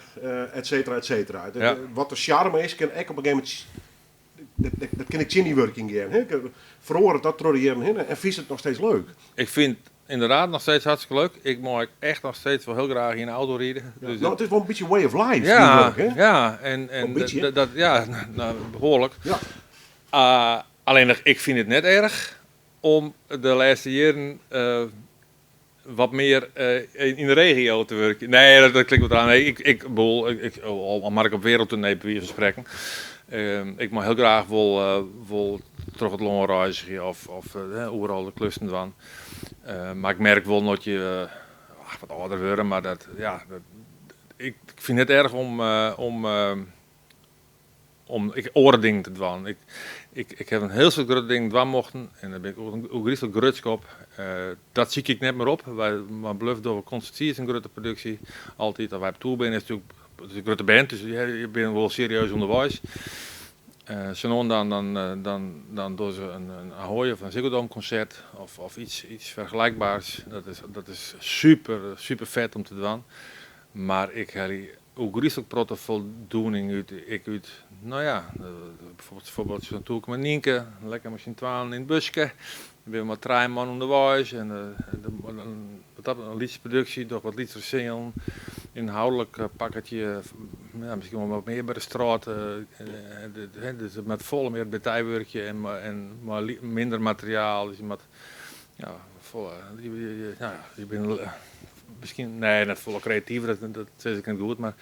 et cetera, et cetera. Wat de charme is, kan ik op een gegeven moment, dat kan ik zien die working gaan, hè? Ik verhoor het dat door de jaren heen en vind het nog steeds leuk. Ik vind het inderdaad nog steeds hartstikke leuk. Ik mag echt nog steeds wel heel graag in de auto rijden. Dus Het is wel een beetje way of life, die werk, hè? Ja, en Een beetje, hè? dat, ja, nou, behoorlijk. Alleen nog, ik vind het net erg om de laatste jaren wat meer in de regio te werken. Nee, dat klinkt wat aan. Nee, ik, ik, bedoel, ik, ik, al, al maar ik op wereldtournee bij wijze van spreken. Ik mag heel graag wel terug het long reizen of overal de klussen van. Maar ik merk wel dat je wat ouder wordt, maar dat, ja, dat, ik, ik vind het erg om ik oren dingen te doen. Ik heb een heel soort grote dingen doen mochten en daar ben ik ook een griezelig grutsk op. Dat zie ik net meer op. Wij, maar Bløf door Constantie is een grote productie. Altijd dat wij op tour zijn is natuurlijk, het is een grote band, dus je bent wel serieus onderwijs. Zo dan doen ze een Ahoy of een Ziggo Dome concert of iets vergelijkbaars. Dat is super, super vet om te doen. Maar ik heb ook griezelig protte voldoening uit, ik uit, nou ja, bijvoorbeeld zo'n tour met Nienke, lekker met z'n twaalf in het busje. Dan ben je maar 3 man onderwijs en wat dat, een liedjesproductie, toch wat liedjes zingen. Inhoudelijk pakketje, ja, misschien wel wat meer bij de straat. Dus met volle meer detailwerkje en maar minder materiaal. Dus je moet, ja, volle, je, je, je, nou ja, je bent misschien, nee, net volle creatiever, dat zeg ik niet goed, maar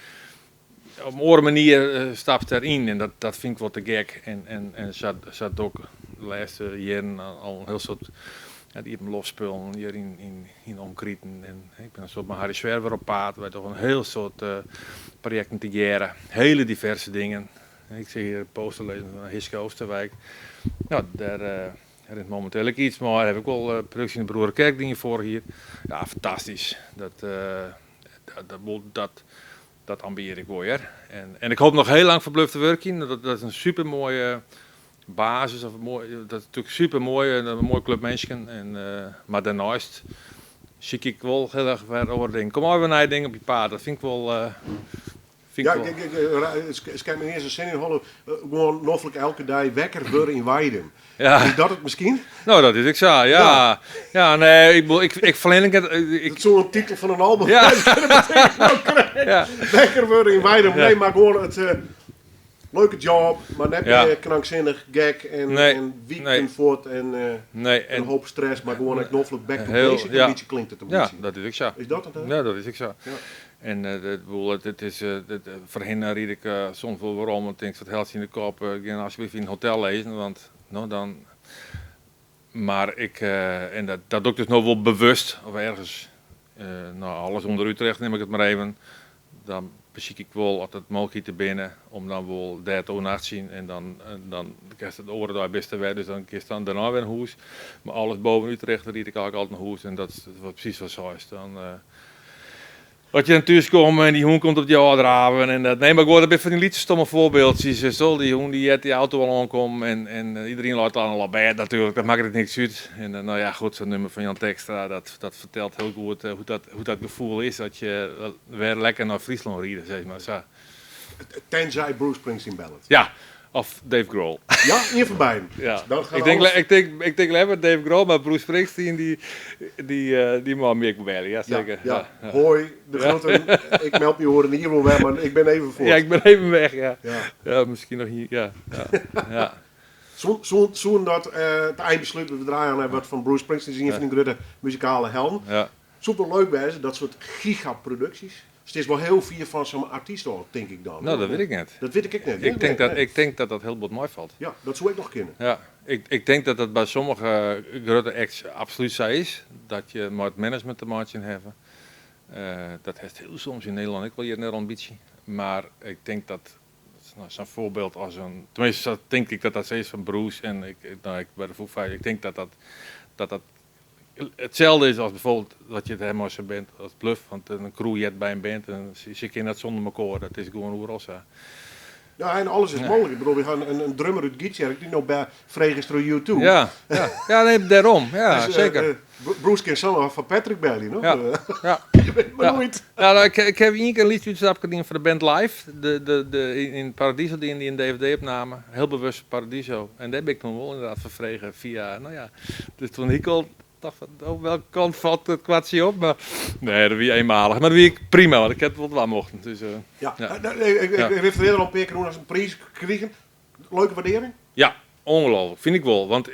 op een andere manier stapt erin en dat vind ik wel te gek. En zat ook de laatste jaren al een heel soort, ja, die hebben lofspullen hier in omkrieten. En ik ben een soort met Harry Zwerver op paard, wij toch een heel soort projecten te jaren. Hele diverse dingen. Ik zie hier een poster lezen van Hiske Oosterwijk. Nou, daar rent momenteel ook iets, maar heb ik wel productie in de Broerenkerk dingen voor hier. Ja, fantastisch. Dat ambieer ik wel, hè. En ik hoop nog heel lang voor Bløf te werken. Dat is een super mooie basis. Of mooi, dat is natuurlijk super mooi, een mooie club mensen. En maar daarnaast zie ik wel heel erg ver over dingen. Kom maar weer naar dingen op je paard. Dat vind ik wel vind ik Ja, wel. kijk, kijk, het kan me niet eens een zin in hollen. Gewoon noffelijk elke dag wekker worden in Weidum. Is dat het misschien? Nou, dat is ik zo, ja. Ja, nee, ik bedoel, ik, ik verleen het, ik, ik Dat is zo'n titel van een album. Dat betekent nou correct. Wekker worden in Weidum. Nee, maar gewoon het leuke job, maar net meer krankzinnig, gek en weekend voort en een hoop stress, maar gewoon echt noffelijk back to basic. Een beetje klinkt het een Ja, beetje. dat is ik zo. Is dat het, hè? Ja, dat is ik zo. En de boel, it is, foarhinne ried ik soms wol werom en tink, wat helst yn de kop, gean alsjeblieft yn in hotel lizzen, want no dan. Mar ik, en dat, dat doch ik dus no wol bewust, of ergens, no alles ûnder Utrecht nim ik it mar even, dan besykje ik wol, as it mooglikheden binne, om dan wol dêr te oernachtsjen en dan, dan kinst de oare dei bist der wer, dus dan kinst dan dêrnei wer nei hûs. Mar alles boven Utrecht ried ik eigentlik altyd nei hûs en dat is presys wat seist. Dan, As je dan thús komme en dy hûn komt op dy ôfdraven en dat. Nee, mar gewoan, dat binne fan dy lytse stomme foarbyldjes. Zo, dy hûn dy heart dy auto al oankommen en iderien leit dan al op bêd natuerlik, dat makket it niks út. En no ja, goed, sa'n nummer fan Jan Tekstra, dat fertelt hiel goed hoe't dat gefoel is as je wer lekker nei Fryslân ride, sis mar. Sa. Tenzij Bruce Springsteen bellet. Ja, of Dave Grohl. Ja, ien fan beiden. Ja. Dan gaat Ik denk, alles- ik denk leaver Dave Grohl, mar Bruce Springsteen dy mei my ek belje, ja, seker. Ja, ja. Hoi, de groeten. Ik meld my oer in jier wol wer, mar ik bin even fuort. Ja, ik bin even weg, ja. Ja. Ja, miskien noch hier, ja. Ja. Soe dat it einbeslút, we draaie oan wat fan Bruce Springsteen, is ien fan dy grutte muzikale helden. Soe it wol leuk wêze, dat soart gigaproduksjes? Dus it is wol hiel fier fan sa'n artyst ôf, tink ik dan. No, dat wit ik net. Dat wit ik ek net. Ik tink dat, ik tink dat dat hiel bot meifalt. Ja, dat soe ek noch kinne. Ja, ik tink dat dat by sommige grutte acts absolút sa is. Dat je mei it management te meitsjen hawwe. Dat hast hiel soms yn Nederlân ek wol hjir net al in bytsje. Mar ik tink dat no, sa'n foarbyld as in, teminsten sa tink ik dat dat sa is fan Bruce en ik, no, ik by de Foo Fighters, ik tink dat dat, dat dat itselde is as bijvoorbeeld wat je it mei sa'n band as Bløf, want in crew heart by in band en se kinne net sûnder mekoar, dat is gewoan oeral sa. Ja, en alles is mooglik. Ik bedoel, we ha in drummer út Gytsjerk dy't no by frege is troch U2. Ja, nee, dêrom. Ja, Dus, seker. Bruce kin sa noch foar Patrick belje, no? Ja. Je wit mar noait. Ja, no, ik ha ien kear in lyts útstapke dien foar de band Live. De, in Paradiso diene dy in DVD-opname. Hiel bewust Paradiso. En dêr bin ik toen wol ynderdaad foar frege fia, no ja. Dus toen ik al tocht fan, oh, welke kant falt it kwartsje op? Mar nee, dat wie eenmalich. Mar dat wie prima, want ik ha it wol dwaan mochten. Dus, Ja. Nee, ik referearde al in pear kear oan as in priis krigen. Leuke wurdearring? Ja, ongelooflijk. Fyn ik wol. Want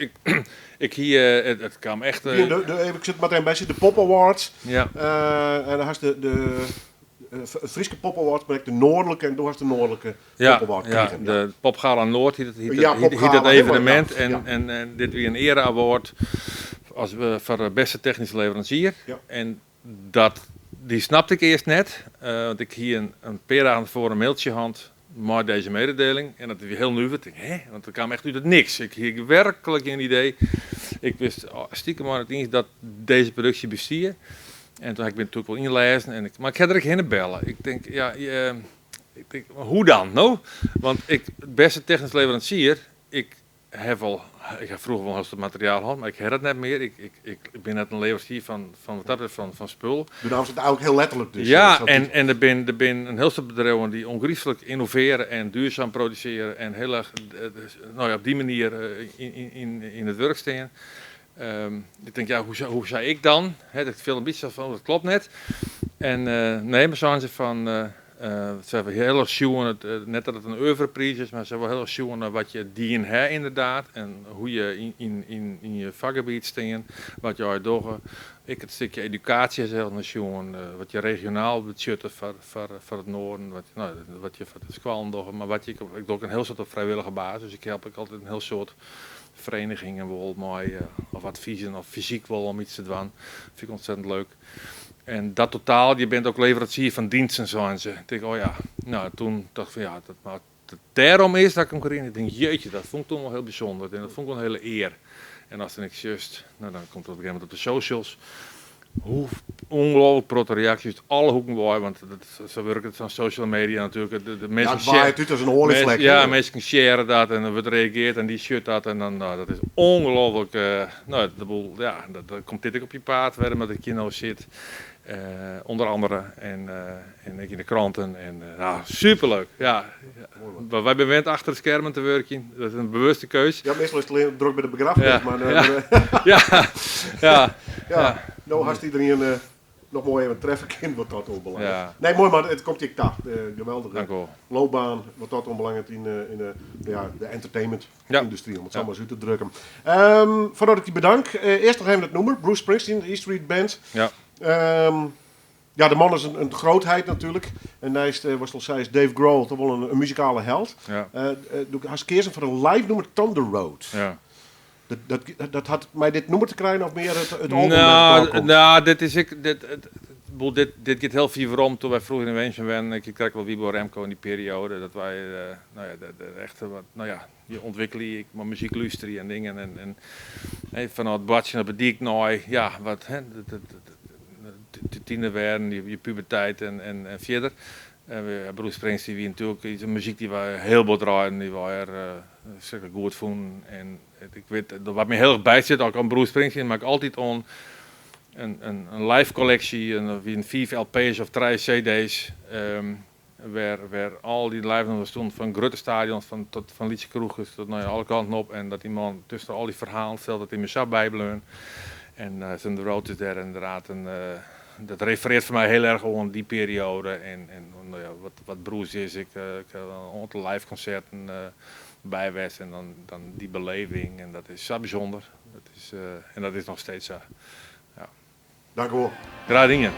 ik hie, it kaam echt... Even, ik sit mar even by, de Pop Awards. Ja. En dan hast de Fryske Pop Awards, mar ek de Noardlike. En do hast de Noardlike Pop Award krigen. De Popgala Noard hiet it, Ja, hiet it Popgala, evenemint. ja. En dit wie in ere-award as foar de bêste technyske leveransier. En dy snapte ik earst net. Want ik hie in pear dagen foar in mailtsje hân mei dizze mededeling. En dat wie hiel nuver. Ik tink, hè? Want it kaam echt út it niks. Ik hie werklik gjin idee. Ik wist stikem mar net iens dat dizze produksje bestie. En toen ha ik my natuerlik wol ynlêzen. Mar ik ha der ek hinne belle. Ik tink, ja, ik tink, mar hoe dan, no? Want ik, bêste technysk leveransier, ik ha froeger wol in materiaal hân, mar ik ha dat net mear. Ik bin net in leveransier fan wat dat betreft fan spul. Do naamst it eigentlik hiel letterlik dus. Ja, en der binne in hiel soad bedriuwen dy't ûngryflik ynnovearje en duorsum produsearje en hiel erch no ja, op dy manier yn it wurk stean. Ik tink, ja, hoe sei ik dan? Hè, dat fiel in bytsje fan, dat kloppet net. En nee, mar seine se fan, se hawwe hiel erch sjoen, net dat it in oeuvrepriis is, mar se hawwe hiel erch sjoen nei wat je dien ha ynderdaad en hoe't je yn je fakgebiet stean, wat je dogge. Ek it stikje edukaasje is hiel nei sjoen, wat je regionaal betsjutte foar it Noarden, wat, no, wat je foar de skoallen dogge, mar wat je, ik doch in hiel soad op frijwillige basis, dus ik help ek altyd in hiel soad ferienigingen wol mei of advizen of fysyk wol om yts te dwaan. Fyn ik ontzettend leuk. En dat totaal, je bent ook leverancier van diensten, seine se. Ik tink, oh ja, no, toen tocht ik fan ja, dat, mar dat dêrom is dat ik him krige. Ik tink, jeetje, dat fûn ik toen wol hiel bysûnder en dat fûn ik wol in hiele ear. En as dan ik just, no, dan komt it op in gegeven momint op de socials. Hoe ûngelooflik protte reaksjes út alle hoeken wei, want dat, sa wurket it fan social media natuerlik. De Ja, minsken it waait út as in oaljeflek. Ja, minsken share dat en dan wurdt reagearre en dy shut dat en dan, no, dat is ongelooflijk. No, de boel, ja, dat komt dit ek op je paad, wêrom't ik hjir no sit. Onder andere en ek yn de kranten en no, superleuk. Ja. Mar wy binne wend achter de skermen te wurkjen. Dat is in bewuste keus. Ja, meastal is it allinnich drok by de begraffenis, mar ja, no hast iderien noch moai even treffe kind wat dat oanbelanget. Nee, moai, mar it komt dy ta. De geweldige Dankjewol. loopbaan wat dat oanbelanget yn de, ja, de entertainment yndustry, om it sa mar ris út te drukken. Foardat ik dy betank, earst noch even it nûmer. Bruce Springsteen, de E Street Band. Ja, de man is een grootheid natuurlijk. En naast, was al zei, is Dave Grohl toch wel een muzikale held. Ja. Hast keazen foar in live nûmer Thunder Road. Ja. Dat hat mei dit nûmer te krijen of mear it album? Nou, nou, dit is ik. Dit, het, het, dit giet hiel fier werom doe't wy froeger yn Winsum wennen. Ik krij wol Wiebo Remco yn dy perioade. Dat wy, nou ja, de echte wat, nou ja, je ûntwikkelje, ik mei muzyk lústerje en dingen. En hey, fanôf it boartsjen op de dyk nei, ja, wat, hè, de tiener werden, je puberteit en fierder. En Bruce Springsteen wie natuerlik iets, in muzyk dy't wy hiel bot draaiden, dy't wy er seker goed fûnen. En ik wit, wat my hiel erch bysit, as ik oan Bruce Springsteen, moat ik altyd oan in live kolleksje, wienen fiif LP's of trije CD's, wêr al dy live nûmers stienen fan grutte stadions, tot fan lytse kroechkes, tot nou ja, alle kanten op. En dat dy man tusken al dy ferhalen fertelt, dat is my sa bybleaun. En Thunder Road is dêr ynderdaad in, dat referearret foar my hiel erch oan dy perioade. En nou ja, wat Bruce is, ik ha in oantal live konserten by west en dan dy beleving en dat is sa bysûnder. En dat is noch steeds sa. Ja. Dank u wol. Graach dien.